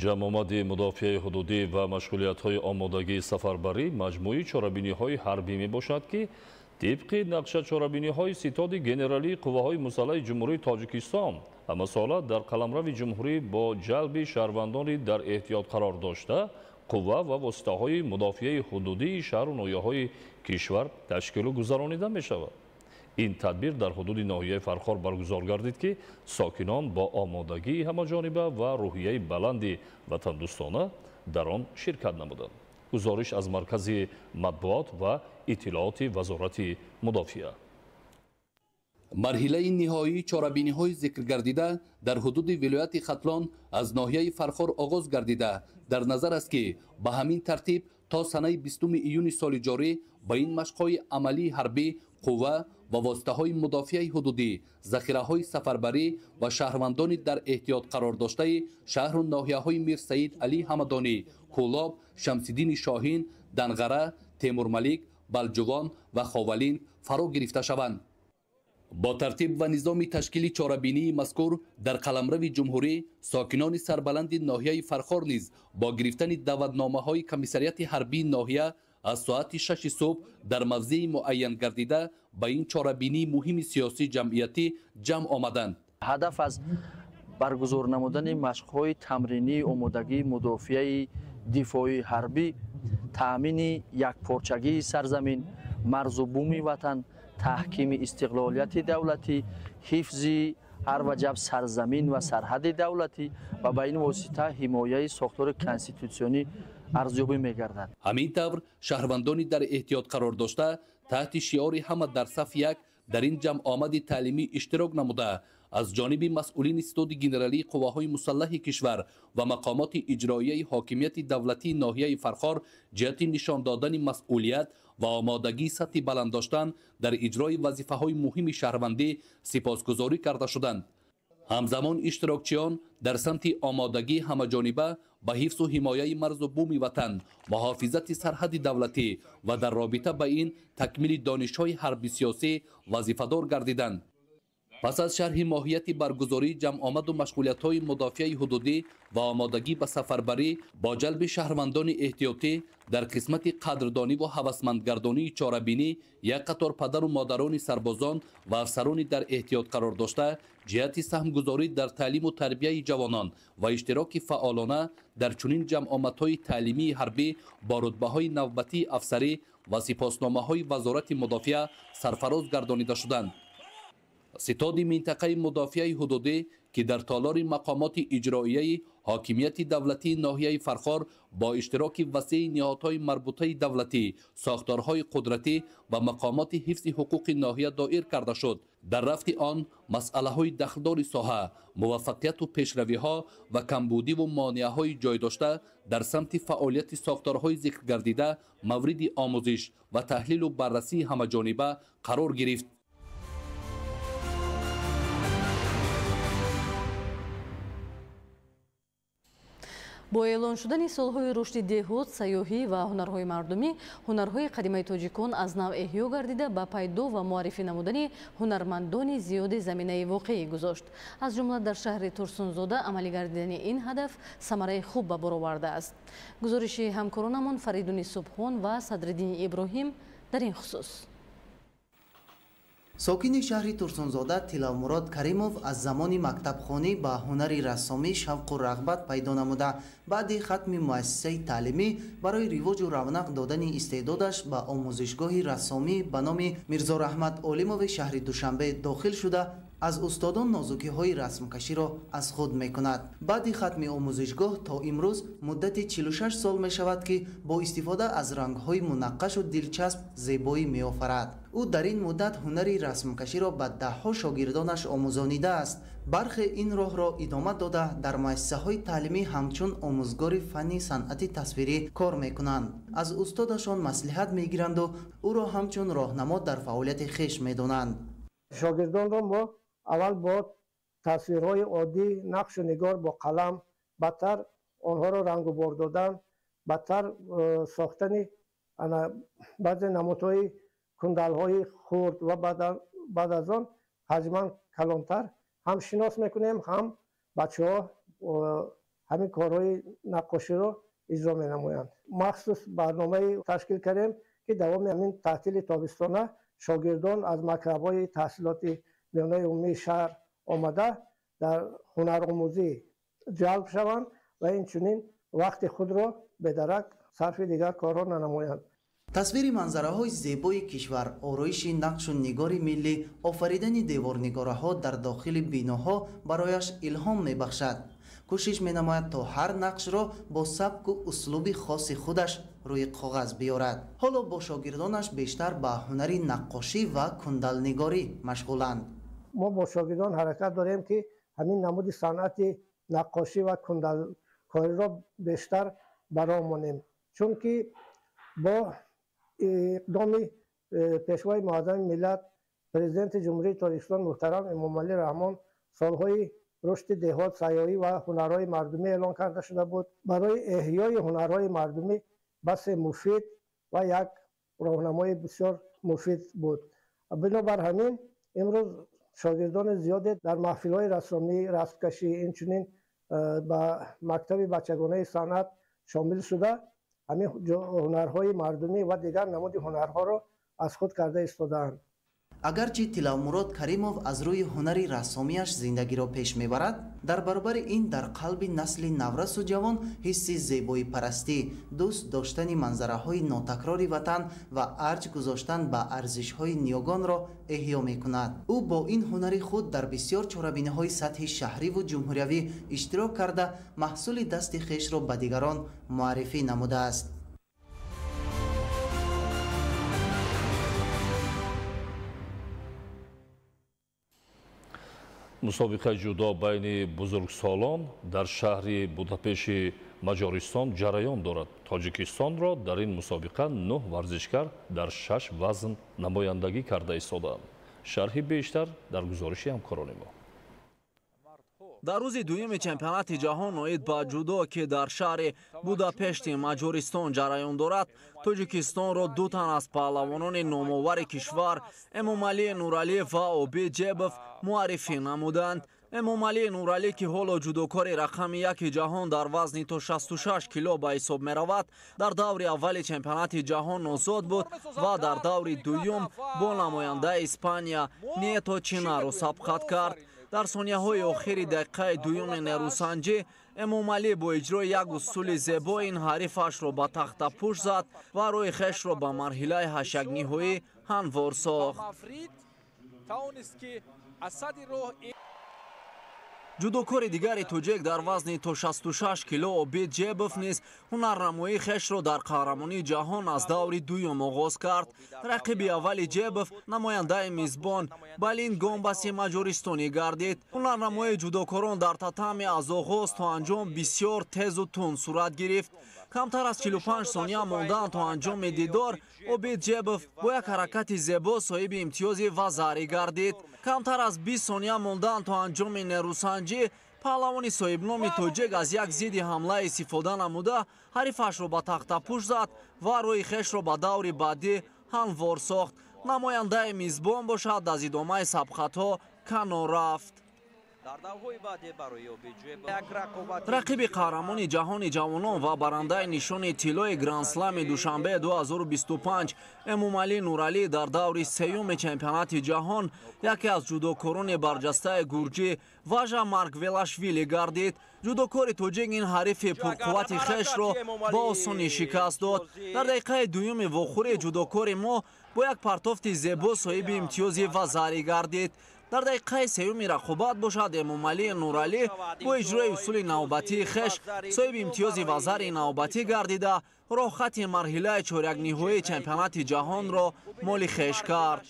Ҷамъомади мудофиаи ҳудудӣ ва машғулиятҳои омодагии сафарбарӣ маҷмӯи чорабиниҳои ҳарбӣ мебошад, ки тибқи нақша чорабиниҳои Ситоди генералии қувваҳои мусаллаҳи Ҷумҳурии Тоҷикистон ҳамасола дар қаламрави ҷумҳурӣ бо ҷалби шаҳрвандони дар эҳтиёт қарор дошта қувва ва воситаҳои мудофиаи ҳудудии шаҳру ноҳияҳои кишвар ташкилу гузаронида мешавад. Ин тадбир дар ҳудуди ноҳияи Фархор баргузор гардид, ки сокинон бо омодагии ҳамаҷониба ва рӯҳияи баланди ватандӯстона дар он ширкат намуданд. Гузориш аз маркази матбуот ва иттилооти Вазорати мудофиа. Марҳилаи ниҳоии чорабиниҳои зикргардида дар ҳудуди вилояти Хатлон аз ноҳияи Фархор оғоз гардида, дар назар аст, ки ба ҳамин тартиб то санаи 20 июни соли ҷорӣ ба ин машқҳои амалии ҳарбӣ қувва ва воситаҳои мудофиаи ҳудудӣ, захираҳои сафарбарӣ ва шаҳрвандони дар эҳтиёт қарор доштаи шаҳру ноҳияҳои Мирсаид Алӣ Ҳамадонӣ, Кӯлоб, Шамсиддини Шоҳин, Данғара, Темурмалик, Балҷувон ва Ховалинг фаро гирифта шаванд. Бо тартиб ва низоми ташкили чорабинии мазкур дар қаламрави ҷумҳурӣ сокинони сарбаланди ноҳияи Фархор низ бо гирифтани даъватномаҳои комиссариати ҳарбии ноҳия аз соати 6 субҳ дар мавзеи муайян гардида ба ин чорабинии муҳими сиёсӣ ҷамъиятӣ ҷамъ омаданд. Ҳадаф аз баргузор намудани машқҳои тамринии омодагии мудофиаи дифоии ҳарбӣ, таъмини якпорчагии сарзамин, марзу буми ватан, таҳкими истиқлолияти давлатӣ, ҳифзи ҳар ваҷаб сарзамин ва сарҳади давлатӣ ва ба ин восита ҳимояи сохтори конститутсионӣ арзёбӣ мегардад. Ҳамин тавр шаҳрвандони дар эҳтиёт қарор дошта таҳти шиори ҳама дар саф як дар ин ҷамъомади таълимӣ иштирок намуда, аз ҷониби масъулини Ситоди генералии қувваҳои мусаллаҳи кишвар ва мақомоти иҷроияи ҳокимияти давлатии ноҳияи Фархор ҷиҳати нишон додани масъулият ва омодагии сатҳи баланд доштан дар иҷрои вазифаҳои муҳими шаҳрвандӣ сипосгузорӣ карда шуданд. Ҳамзамон иштирокчиён дар самти омодагии ҳамаҷониба ба ҳифзу ҳимояи марзу буми ватан, муҳофизати сарҳади давлатӣ ва дар робита ба ин такмили донишҳои ҳарби-сиёсӣ вазифадор гардиданд. Пас аз шарҳи моҳияти баргузории ҷамъомаду машғулиятҳои мудофиаи ҳудудӣ ва омодагӣ ба сафарбарӣ бо ҷалби шаҳрвандони эҳтиётӣ дар қисмати қадрдониву ҳавасмандгардонии чорабинӣ як қатор падару модарони сарбозон ва афсарони дар эҳтиёт қарор дошта ҷиҳати саҳмгузорӣ дар таълиму тарбияи ҷавонон ва иштироки фаъолона дар чунин ҷамъомадҳои таълимии ҳарбӣ бо рутбаҳои навбатии афсарӣ ва сипосномаҳои Вазорати мудофиа сарфароз гардонида шуданд. Ситоди минтақаи мудофиаи ҳудудӣ, ки дар толори мақомоти иҷроияи ҳокимияти давлатии ноҳияи Фархор бо иштироки васеи ниҳодҳои марбутаи давлатӣ, сохторҳои қудратӣ ва мақомоти ҳифзи ҳуқуқи ноҳия доир карда шуд. Дар рафти он масъалаҳои дахлдори соҳа, муваффақияту пешравиҳо ва камбудиву монеаҳои ҷой дошта дар самти фаъолияти сохторҳои зикргардида мавриди омӯзиш ва таҳлилу баррасии ҳамаҷониба қарор гирифт. Бо эълон шудани солҳои рушди деҳот, сайёҳӣ ва ҳунарҳои мардумӣ, ҳунарҳои қадимаи тоҷикон аз нав эҳё гардида, ба пайдо ва муаррифӣ намудани ҳунармандони зиёди заминаи воқеӣ гузошт. Аз ҷумла дар шаҳри Турсунзода амалӣ гардидани ин ҳадаф самараи хуб ба бор овардааст. Гузориши ҳамкоронамон Фаридуни Субҳон ва Садриддини Иброҳим дар ин хусус. Сокини шаҳри Турсунзода Тилавмурод Каримов аз замони мактабхонӣ ба ҳунари рассомӣ шавқу рағбат пайдо намуда, баъди хатми муассисаи таълимӣ барои ривоҷу равнақ додани истеъдодаш ба омӯзишгоҳи рассомӣ ба номи Мирзораҳмат Олимови шаҳри Душанбе дохил шуда, аз устодон нозукиҳои расмкаширо аз худ мекунад. Баъди хатми омӯзишгоҳ то имрӯз муддати 46 сол мешавад, ки бо истифода аз рангҳои мунаққашу дилчасб зебоӣ меофарад. Ӯ дар ин муддат ҳунари расмкаширо ба даҳҳо шогирдонаш омӯзонидааст. Бархе ин роҳро идома дода, дар муассисаҳои таълимӣ ҳамчун омӯзгори фанни санъати тасвирӣ кор мекунанд. Аз устодашон маслиҳат мегиранду ӯро ҳамчун роҳнамо дар фаъолияти хеш медонанд. Шогирдонро мо аввал бо тасвирҳои оддӣ, нақшу нигор бо қалам, баъдтар онҳоро рангубор додан, баъдтар сохтани баъзе намудҳои кундалҳои хурд ва баъд аз он ҳаҷман калонтар ҳам шинос мекунем, ҳам бачаҳо ҳамин корҳои наққоширо иҷро менамоянд. Махсус барномае ташкил кардем, ки давоми ҳамин таътили тобистона шогирдон аз мактабҳои таҳсилоти миёнаи умумии шаҳр омада дар ҳунаромӯзӣ ҷалб шаванд ва инчунин вақти худро бедарак сарфи дигар корҳо нанамоянд. Тасвири манзараҳои зебои кишвар, ороиши нақшу нигори миллӣ, офаридани деворнигораҳо дар дохили биноҳо барояш илҳом мебахшад. Кӯшиш менамояд, то ҳар нақшро бо сабку услуби хоси худаш рӯи коғаз биёрад. Ҳоло бо шогирдонаш бештар ба ҳунари наққошӣ ва кундалнигорӣ машғуланд. Мо бо шогирдон ҳаракат дорем, ки ҳамин намуди санъати наққошӣ ва кундалкориро бештар бароҳ монем, чунки бо иқдоми Пешвои муаззами миллат, Президенти Ҷумҳурии Тоҷикистон муҳтарам Эмомалӣ Раҳмон солҳои рушди деҳот, сайёҳӣ ва ҳунарҳои мардумӣ эълон карда шуда буд. Барои эҳёи ҳунарҳои мардумӣ басе муфид ва як роҳнамои бисёр муфид буд. Бинобар ҳамин имрӯз шогирдони зиёде дар маҳфилҳои рассомӣ, расмкашӣ, инчунин ба мактаби бачагонаи санъат шомил шуда, ҳамин ҳунарҳои мардумӣ ва дигар намуди ҳунарҳоро аз худ карда истодаанд. Агарчи Тилавмурод Каримов аз рӯи ҳунари рассомиаш зиндагиро пеш мебарад, дар баробари ин дар қалби насли наврасу ҷавон ҳисси зебоипарастӣ, дӯст доштани манзараҳои нотакрори ватан ва арҷ гузоштан ба арзишҳои ниёгонро эҳё мекунад. Ӯ бо ин ҳунари худ дар бисёр чорабиниҳои сатҳи шаҳриву ҷумҳуриявӣ иштирок карда, маҳсули дасти хешро ба дигарон муаррифӣ намудааст. Мусобиқаи ҷудо байни бузургсолон дар шаҳри Будапешти Маҷористон ҷараён дорад. Тоҷикистонро дар ин мусобиқа 9 варзишкар дар 6 вазн намояндагӣ карда истодаанд. Шарҳи бештар дар гузориши ҳамкорони мо. Дар рӯзи дуюми чемпионати ҷаҳон оид ба ҷудо, ки дар шаҳри Будапешти Маҷористон ҷараён дорад, Тоҷикистонро ду тан аз паҳлавонони номовари кишвар Эмомалӣ Нуралиев ва Обид Ҷебов муаррифӣ намуданд. Эмомалӣ Нуралӣ, ки ҳоло ҷудокори рақами яки ҷаҳон дар вазни то 66 кило ба ҳисоб меравад, дар даври аввали чемпионати ҷаҳон озод буд ва дар даври дуюм бо намояндаи Испания Нето Чинаро сабқат кард. Дар сонияҳои охири дақиқаи дуюми нерӯсанҷӣ Эмомалӣ бо иҷрои як усули зебо ин ҳарифашро ба тахтапӯш зад ва роҳи хешро ба марҳилаи ҳашякниҳоӣ ҳамвор сохт. Ҷудокори дигари тоҷик дар вазни то 66 кило Обид Ҷебов низ ҳунарнамоии хешро дар қаҳрамонии ҷаҳон аз даври дуюм оғоз кард. Рақиби аввали Ҷебов намояндаи мизбон Балин Гомбаси маҷористонӣ гардид. Ҳунарнамоии ҷудокорон дар татами аз оғоз то анҷом бисёр тезу тунд сурат гирифт. Камтар аз 45 сония мондан то анҷоми дидор, Обид Ҷебов бо як ҳаракати зебо соҳиби имтиёзи вазарӣ гардид. Камтар аз 20 сония мондан то анҷоми нерӯсанҷӣ, паҳлавони соҳибноми тоҷик аз як зидди ҳамла истифода намуда, ҳарифашро ба тахтапӯш зад ва роҳи хешро ба даври баъдӣ ҳамвор сохт. Намояндаи мизбон бошад аз идомаи сабқатҳо канор рафт. Рақиби қаҳрамони ҷаҳони ҷавонон ва барандаи нишони тиллои Гранд-слами Душанбе 2025 Эмомалӣ Нуралӣ дар даври сеюми чемпионати ҷаҳон яке аз ҷудокорони барҷастаи гурҷӣ Важа Маргвелашвили гардид. Ҷудокори тоҷик ин ҳарифи пурқуввати хешро ба осонӣ шикаст дод. Дар дақиқаи дуюми вохӯрии ҷудокори мо бо як партофти зебо соҳиби имтиёзи вазарӣ гардид. Дар дақиқаи сеюми рақобат бошад Эмомалӣ Нуралӣ бо иҷрои усули навбатии хеш соҳиби имтиёзи вазари навбатӣ гардида, роҳхати марҳилаи чорякниҳоии чемпионати ҷаҳонро моли хеш кард.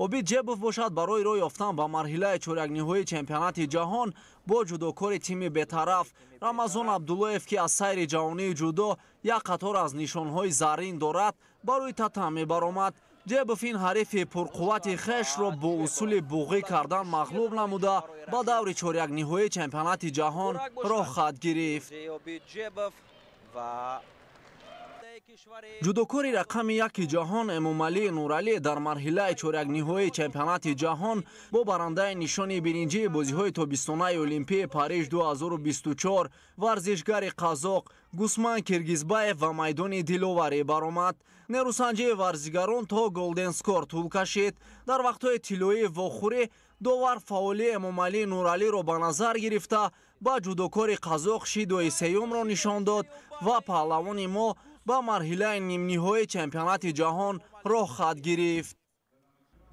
Обид Ҷебов бошад барои роҳ ёфтан ба марҳилаи чорякниҳоии чемпионати ҷаҳон бо ҷудокори тими бетараф Рамазон Абдуллоев, ки аз сайри ҷавонии ҷудо як қатор аз нишонҳои заррин дорад, ба рӯи татами баромад. Ҷебов ин ҳарифи пурқуввати хешро бо усули буғӣ кардан мағлуб намуда, ба даври чорякниҳоии чемпионати ҷаҳон роҳхат гирифт. Ҷудокори рақами яки ҷаҳон Эмомалӣ Нуралӣ дар марҳилаи чорякниҳоии чемпионати ҷаҳон бо барандаи нишони биринҷии бозиҳои тобистонаи Олимпии Париж 2024 варзишгари қазоқ Гусман Киргизбаев ва майдони диловарӣ баромад. Нерӯсанҷии варзишгарон то голден скор тӯл кашид. Дар вақтҳои тиллоии вохӯрӣ довар фаъолии Эмомалӣ Нуралиро ба назар гирифта, ба ҷудокори қазоқ шидои сеюмро нишон дод ва паҳлавони мо ба марҳилаи нимниҳоии чемпионати ҷаҳон роҳхат гирифт.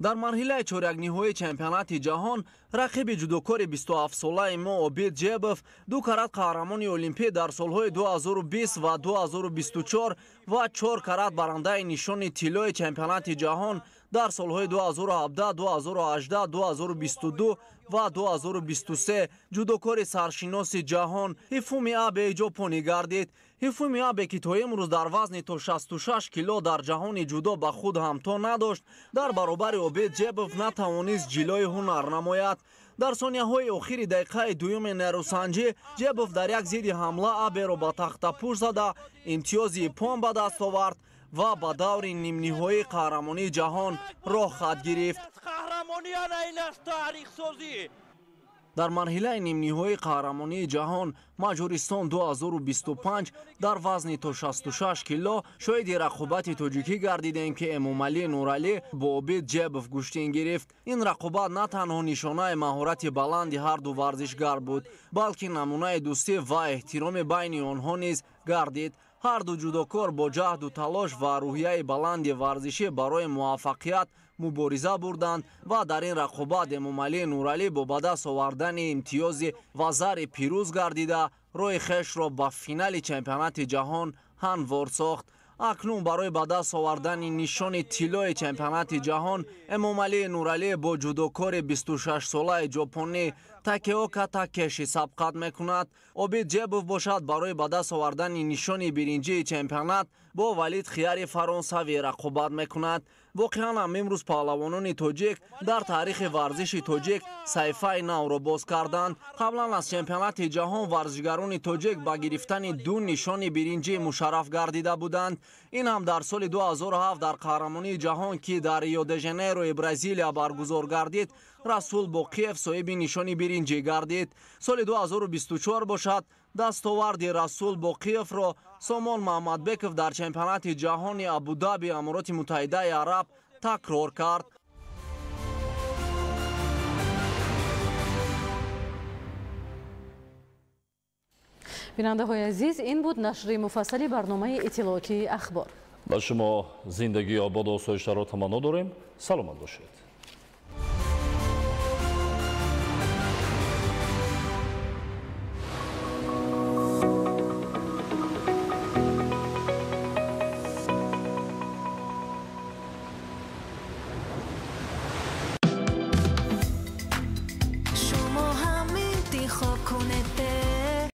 Дар марҳилаи чорякниҳоии чемпионати ҷаҳон рақиби ҷудокори 27-солаи мо Обид Ҷебов, ду карат қаҳрамони олимпӣ дар солҳои 2020 ва 2024 ва 4 карат барандаи нишони тиллои чемпионати ҷаҳон дар солҳои 2017, 2018, 2022 ва 2023 ҷудокори саршиноси ҷаҳон Ҳифуми Абе ҷопонӣ гардид. Ҳифуми Абе, ки то имрӯз дар вазни то 66 кило дар ҷаҳони ҷудо ба худ ҳамто надошт, дар баробари Обид Ҷебов натавонист ҷилои ҳунар намояд. Дар сонияҳои охири дақиқаи дуюми нерӯсанҷӣ Ҷебов дар як зидди ҳамла Аберо ба тахтапӯш зада, имтиёзи иппон ба даст овард ва ба даври нимниҳоии қаҳрамонии ҷаҳон роҳхат гирифт. Дар марҳилаи нимниҳоии қаҳрамонии ҷаҳон Маҷористон 2025 дар вазни то 66 кило шоҳиди рақобати тоҷикӣ гардидем, ки Эмомалӣ Нуралӣ бо Обид Ҷебов гӯштин гирифт. Ин рақобат на танҳо нишонаи маҳорати баланди ҳарду варзишгар буд, балки намунаи дӯстӣ ва эҳтироми байни онҳо низ гардид. Ҳарду ҷудокор бо ҷаҳду талош ва рӯҳияи баланди варзишӣ барои муваффақият мубориза бурданд ва дар ин рақобат Эмомалӣ Нуралӣ бо ба даст овардани имтиёзи вазари пирӯз гардида, роҳи хешро ба финали чемпионати ҷаҳон ҳамвор сохт. Акнун барои ба даст овардани нишони тиллои чемпионати ҷаҳон Эмомалӣ Нуралӣ бо ҷудокори 26-солаи ҷопонӣ Такеока Такеши сабқат мекунад. Обид Ҷебов бошад барои ба даст овардани нишони биринҷии чемпионат бо Валид Хияри фаронсавӣ рақобат мекунад. Воқеан ҳам имрӯз паҳлавонони тоҷик дар таърихи варзиши тоҷик саҳифаи навро боз карданд. Қаблан аз чемпионати ҷаҳон варзишгарони тоҷик ба гирифтани ду нишони биринҷӣ мушарраф гардида буданд. Ин ҳам дар соли 2007 дар қаҳрамонии ҷаҳон, ки дар Рио-де-Жанейрои Бразилия баргузор гардид, Расул Боқиев соҳиби нишони биринҷӣ гардид. Соли 2024 бошад дастоварди Расул Боқиевро Сомон Маҳмадбеков дар чемпионати ҷаҳони Абудаби Амороти Муттаҳидаи Араб такрор кард. Бинандаҳои азиз, ин буд нашри муфассали барномаи иттилоотии Ахбор. Ба шумо зиндагии ободу осоиштаро таманно дорем. Саломат бошед.